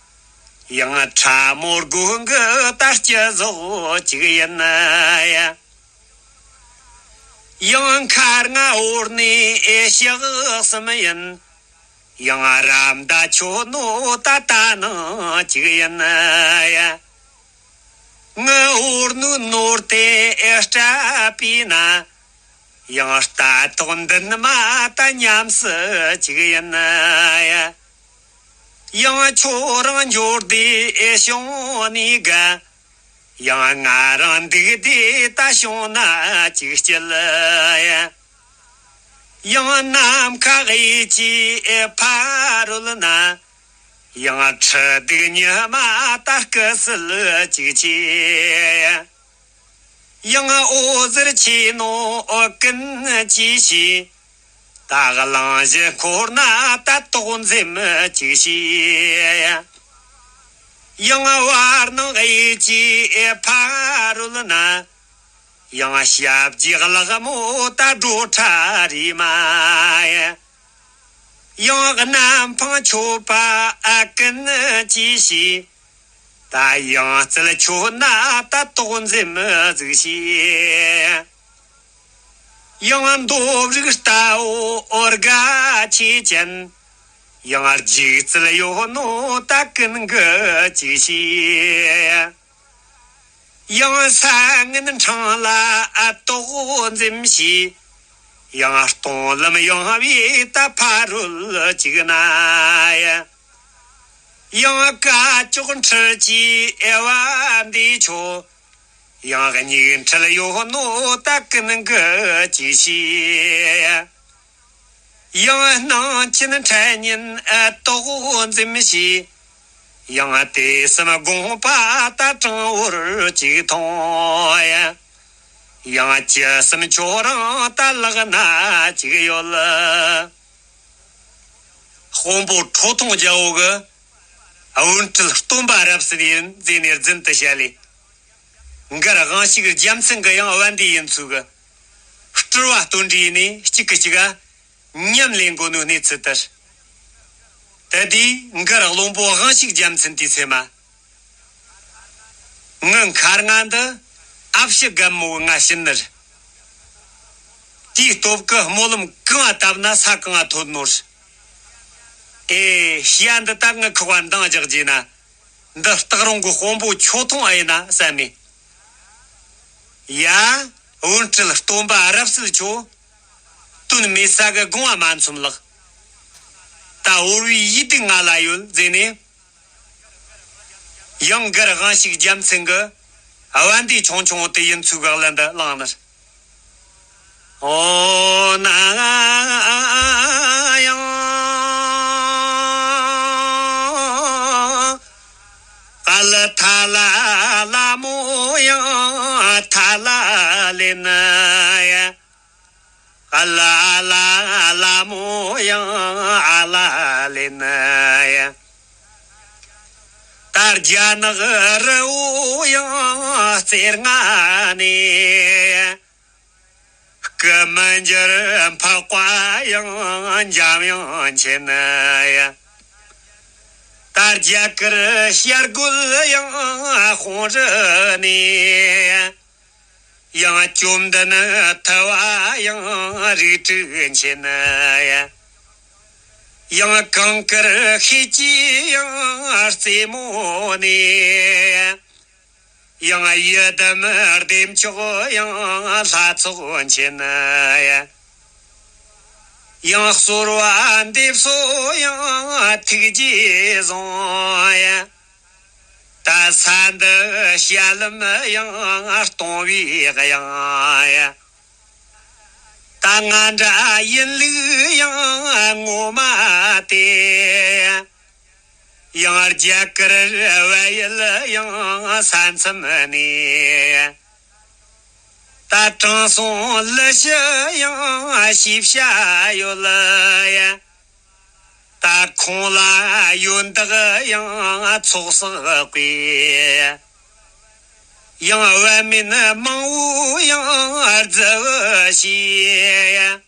ཡང་ཁྲ་མོ་དགུན་གི་ད་སྐྱི་ཟོག་གཅིག་ཡིན། ཡང་མཁར་རྔ་འོར་ནས་ཞག་གསུམ་ཡིན། ཡང་རམ་ད་ཆོ་ནོ་ད་ད་ནང་གཅིག་ཡིན། ངི་འོར་ནུ་ནོར་དེ་སྤྲད་པས་ན། ཡང་ལྟ་རྟོག་འདུན་མ་ད་ཉམས་སུ་གཅིག་ཡིན། ཡང་ཁྱོད་རང་འབྱོར་དེ་བྱུང་ནས་དགའ། ཡང་ང་རང་འདུག་དེ་ད་བྱུང་ན་གཅིག་སྐྱིད། ཡང་ནམ་མཁའ་གཡས་ཀྱི་ཕ་རོལ་ན། ཡང་ཁྲི་གདུགས་ཉི་མ་ད་སྐུ་གསལ་གཅིག་ཆེ། ཡང་འོད་ཟེར་ཆེ་ནོ་ཀུན་གྱིས་ཤིས། ད་གླིང་བཞི་འཁོར་ན་ད་དོགས་འཛེམ་ཅིག་བྱས། ཡང་བར་སྣང་གཡས་ཀྱི་ཕ་རོལ་ན། ཡང་ཞབས་ཀྱི་ལག་མོ་ད་སྒྲོ་ཁྲ་རེ་མ། ཡང་གནམ་འཕང་མཆོད་པ་ཨ་ཀུན་གྱིས་ཤིས། ད་ཡང་རྩལ་མཆོད་ན་ད་དོགས་འཛེམ་ཟིག་བྱས། ཡང་འདོབ་རིགས་རྟ་བོ་འོར་ག་ཆེ་ཅན། ཡང་རྒྱུག་རྩལ་ཡོད་ནོ་ད་ཀུན་གྱིས་ཤིས། ཡང་ས་ངན་འཕྲང་ལ་ཨ་དོགས་འཛེམ་བྱས། ཡང་སྟོང་ལམ་ཡངས་པའི་ད་ཕ་རོལ་ཅིག་ན། ཡང་ཀ་ཅོག་འཁྲུལ་གྱི་ཨེ་བ་འདི་ཆོ། ཡང་སྙིགས་འཁྲུལ་ཡོད་ནོ་ད་ཀུན་གྱིས་ཤིས། ཡང་སྣང་ཆེན་འཕྲལ་ཉིན་ཨ་དོགས་འཛེམ་བྱས། ཡང་དེ་གསུམ་དགོངས་པ་ད་དྲང་བོར་ཅིག་མཐོང་། ཡང་ཅི་གསུམ་ཁྱོད་རང་ད་ལག་ན་ཅིག་ཡོད། དཔོན་པོ་ཁྲོ་ཐུང་རྒྱལ་པོ་གིས་བོན་སྤྲུལ་སྟོན་པ་རབ་གསལ་ཡིན་ཟེར་ནས་རྫུན་དུ་བཤད་ལེ། མགར་དབང་ཕྱུག་རྒྱལ་མཚན་གྱི་ཡང་བན་དེ་ཡིན་ཚུལ་གྱི་སྤྲུལ་བ་སྟོན་འབྲས་ནས་གཅིག་གིས་གཅིག་ག་ཉམས་ལེན་གོ་ནོ་གནས་ཚུལ་ལྟར། དེ་དུས་མགར་བློན་པོ་དབང་ཕྱུག་རྒྱལ་མཚན་དེའི་ཚེ་མ། ངའི་མཁར་རྔ་འདི་ཨ་ཕྱི་རྒན་མོ་ང་བྱིན་ནི་རེད། དེའི་སྟོབས་ཀྱིས་སྨོན་ལམ་གང་བཏབ་ན་ས་གང་ཐོན་ནོ་རེད། ཨེ་བྱ་འདི་ད་ངའི་ཁུག་པ་འདང་རྒྱག་རྗེས་ན། འདི་སྟག་རོང་གི་དཔོན་པོ་ཁྱོད་མཐོང་ཨེ་ཡིན་ན་བསམ་ནས། ཡ། བོན་སྤྲུལ་སྟོན་པ་རབ་གསལ་ཁྱོད། དོན་མེད་ས་གི་དགོངས་པ་མ་ཚོམ་ལགས། ད་འོར་བའི་ཡིད་སྡུག་ང་ལ་ཡོད་ཟེར་ནས། ཡང་མགར་དབང་ཕྱུག་རྒྱལ་མཚན་གྱིས་བན་དེ་ཆུང་ཆུང་དེ་ཡིན་ཚུལ་གྱི་གླུ་འདི་བླངས་ནས། ཨོ་ན་ཡང་། ཨ་ལ་ཐ་ལ་ལ་མོ་ཡང་ཐ་ལ་ལེ་ན་ཡ། ཨ་ལ་ཨ་ལ་ཨ་ལ་མོ་ཡང་ཨ་ལ་ལེ་ན་ཡ། ད་རྒྱ་ནག་རི་བོ་ཡང་རྩེ་ལྔ་ནས། སྐུ་མི་འགྱུར་འཕགས་པ་ཡང་འཇམ་དབྱངས་མཁྱེན་ཡ། ད་རྒྱ་གར་བྱ་རྒོད་ཡང་དཔུང་རི་ནས། ཡང་བཅོམ་ལྡན་ཐུབ་པ་ཡང་རིགས་དྲུག་མཁྱེན་ཡ། ཡང་གངས་དཀར་ཤེལ་གྱི་ཡང་རྩེ་མོ་ནས། ཡང་ཡི་དམ་བདེ་མཆོག་ཡང་ལྷ་ཚོགས་མཁྱེན་ཡ། ཡང་གསོལ་བ་འདེབས་སོ་ཡང་ཐུགས་རྗེས་བཟུང་ཡ། ད་ས་འདི་བྱ་ལམ་ཡང་སྟོང་བའི་དབྱངས་ཡ། ད་ང་འདྲ་ཡིན་ལུགས་ཡང་ངོ་མ་དེ། ཡང་རྒྱ་གར་བལ་ཡུལ་ཡང་ས་མཚམས་ནས། ད་དྲང་སྲོང་ལི་ཤི་ཡང་ཤེས་བྱ་ཡོད་ཡ། ད་ཁོང་ལ་ཡོན་བདག་ཡང་ཚོགས་བསགས་པས། ཡང་བན་མེན་མང་བོ་ཡང་རྫི་བོ་བྱས།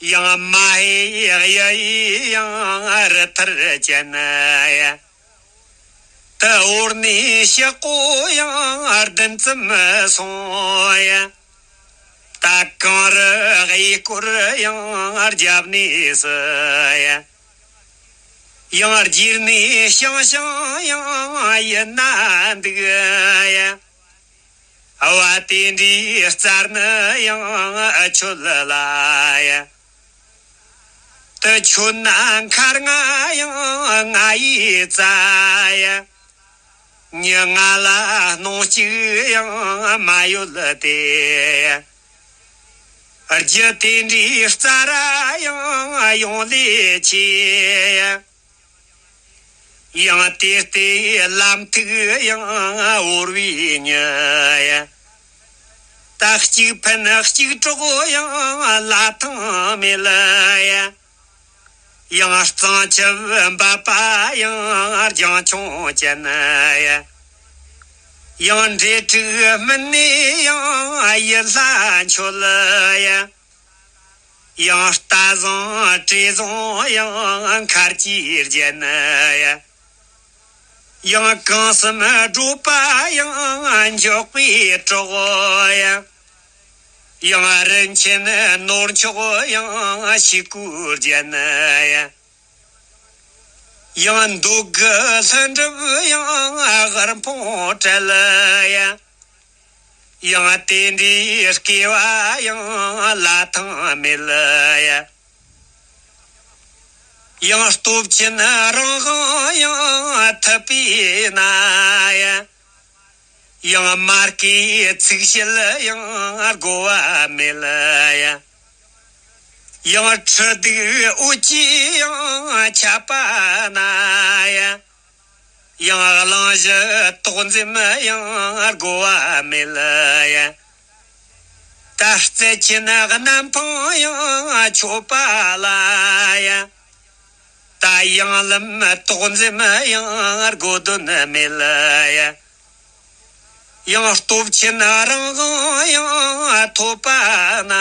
ཡང་མ་ཧེ་ཡ་ཡི་ཡང་རི་ཐར་ཅན་ཡ། ད་འོར་ནས་ཤག་གོ་ཡང་བདུན་ཙམ་སོང་ཡ། ད་གངས་རི་གཡས་སྐོར་ཡང་རྒྱབ་ནས་སུ་ཡ། ཡང་རྗེས་ནས་ཤང་ཤང་ཡང་ཡིན་ན་འདུག་ཡ། བ་དེ་འདྲའི་རྩར་ནི་ཡང་ཆོད་ལ་ཡ། དུ་ཆོད་ན་མཁར་རྔ་ཡང་ང་ཡི་རྩ་ཡ། མྱི་ང་ལ་སྣང་གཅིག་ཡང་མ་ཡོད་དེ། རྒྱུ་དེ་འདྲའི་རྩ་ར་ཡང་ཡོང་ལས་ཆེ། ཡང་དེ་ལྟའི་ལམ་ཐིག་ཡང་བོར་བའི་མྱི། ད་གཅིག་ཕན་གཅིག་གྲོགས་ཡང་ལ་ཐང་མེད་ལ་ཡ། ཡང་གཙང་ཆབ་འབབ་པ་ཡང་རྒྱང་ཆུང་ཅན་ཡ། ཡང་འབྲེལ་དྲུག་སྨིན་ནས་ཡང་ཡིད་ལྷ་མཆོད་ཡ། ཡང་རྟ་བཟང་བྲེ་བཟང་ཡང་མཁར་གྱིས་བརྒྱན་ཡ། ཡང་གང་བསམ་བགྲོད་པ་ཡང་མགྱོགས་པའི་གྲོགས་ཡ། ཡང་རིན་ཆེན་ནོར་མཆོག་ཡང་ཕྱུག་པོས་བརྒྱན་ཡ། ཡང་འདོད་དགུ་ལྷུན་གྲུབ་ཡང་དབུལ་ཕོངས་བྲལ་ཡ། ཡང་དེ་འདྲའི་སྐྱེ་བ་ཡང་ལ་ཐང་མེད་ལ་ཡ། ཡང་སྟོབས་ཆེན་རང་དབང་ཡང་ཐུབ་པས་ན་ཡ། ཡང་མ་སྐྱེས་ཚིག་བཤད་ཡང་དགོས་པ་མེད་ལ་ཡ། ཡང་ཁྲི་གདུགས་འོད་ཀྱིས་ཡང་ཁྱབ་པ་ན་ཡ། ཡང་གླིང་བཞི་དོགས་འཛེམ་ཡང་དགོས་པ་མེད་ལ་ཡ། ད་རྩལ་ཆེན་གནམ་འཕང་ཡང་མཆོད་པ་ལ་ཡ། ད་ཡང་ལམ་དོགས་འཛེམ་ཡང་དགོས་དོན་མེད་ལ་ཡ། ཡང་སྟོབས་ཆེན་རང་དབང་ཡང་ཐོབ་པ་ན་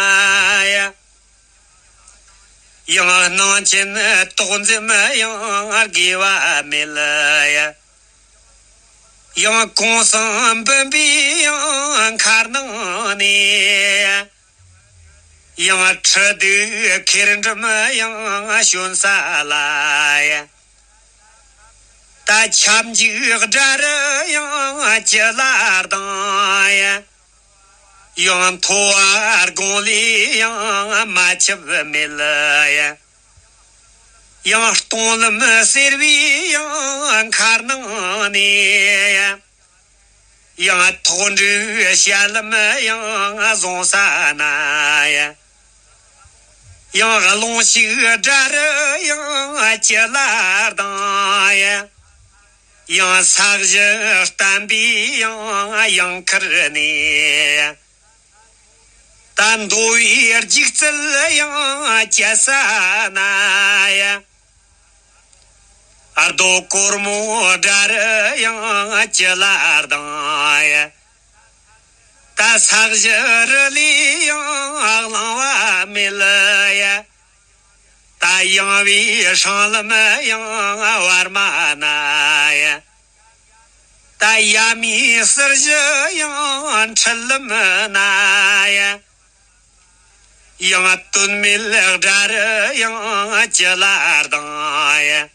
ཡ། ཡང་སྣང་ཆེན་དོགས་འཛེམ་ཡང་དགོས་པ་མེད་ལ་ཡ། ཡང་གུང་སེང་འབུམ་པའི་ཡང་མཁར་ནང་ནས། ཡང་ཁྲི་གདུགས་ཁེར་འགྲིམས་ཡང་བྱོན་ས་ལ་ཡ། ད་ཁྱབ་འཇུག་སྒྲ་རུ་ཡང་ཅི་ལ་ལྡང་ཡ། ཡང་མཐོ་བ་དགུང་ལས་ཡང་མ་ཆུབ་མེད་ལ་ཡ། ཡང་སྟོང་ལམ་ཟེར་བའི་ཡང་མཁར་ནང་ནས་ཡ། ཡང་ཐོག་འགྲོའི་བཤད་ལམ་ཡང་བཟུང་ས་ན་ཡ། ཡང་རླུང་ཞིག་སྒྲ་རུ་ཡང་ཅི་ལ་ལྡང་ཡ། ཡང་ས་གཞི་བརྟན་པའི་ཡང་གཡང་ཁུལ་ནས་ཡ། ད་མདོ་བའི་རྒྱུག་རྩལ་ཡང་སྐྱེ་ས་ན་ཡ། རྡོ་གོར་མོ་སྒྲ་རུ་ཡང་ཅི་ལ་ལྡང་ཡ། ད་ས་གཞི་རུ་ལས་ཡང་བླང་བ་མེད་ལ་ཡ། ད་ཡངས་པའི་སྲང་ལམ་ཡང་བར་མ་ན་ཡ། ད་ཡ་མའི་ཟུར་བཞི་ཡང་འཁྲིད་ལམ་ན་ཡ། ཡང་དོན་མེད་སྒྲ་རུ་ཡང་ཅི་ལ་ལྡང་ཡ།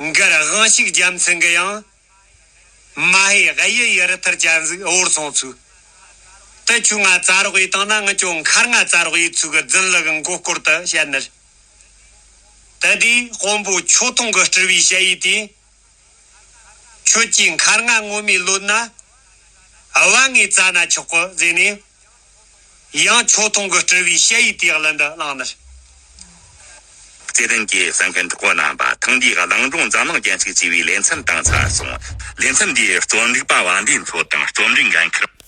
མགར་དབང་ཕྱུག་རྒྱལ་མཚན་གྱི་ཡང་། མ་ཧེ་གཡུ་ཡི་རུ་ཐུར་ཅན་ཟིག་འོར་སོང་ཚུལ། དེ་ཁྱོད་ང་རྩ་རོགས་ཡེ་བཏང་ན་ང་ཁྱོད་མཁར་ང་རྩ་རོགས་ཡེ་ཚུལ་གི་རྫུན་ལུག་གི་མགོ་སྐོར་དུ་བཤད་ནི་རེད། དེ་དུས་དཔོན་པོ་ཆོས་ཐུང་གི་སྤྲུལ་བའི་ཞ་ཡི་དེས། ཁྱོད་ཀྱིས་མཁར་ང་ངོ་མས་ལོད་ན། དབང་ངས་བཙལ་ན་ཆོག་གི་ཟེར་ནས། ཡང་ཆོས་ཐུང་གི་སྤྲུལ་བའི་ཞ་ཡི་དེའི་གླུ་འདི་བླངས་ནི་རེད། བརྩེ་ལྡན་གྱི་གསན་མཁན་གྲོགས་པོ་རྣམ་པ། ཐེངས་འདིའི་གླིང་སྒྲུང་འཛམ་གླིང་རྒྱན་ཞིག་ཅེས་པའི་ལེ་ཚན་དང་ཚར་སོང་། ལེ་ཚན་འདིའི་རྩོམ་སྒྲིག་པ་བ་འདིའི་མཚོ་དང་རྩོམ་སྒྲིག་འགན་འཁུར།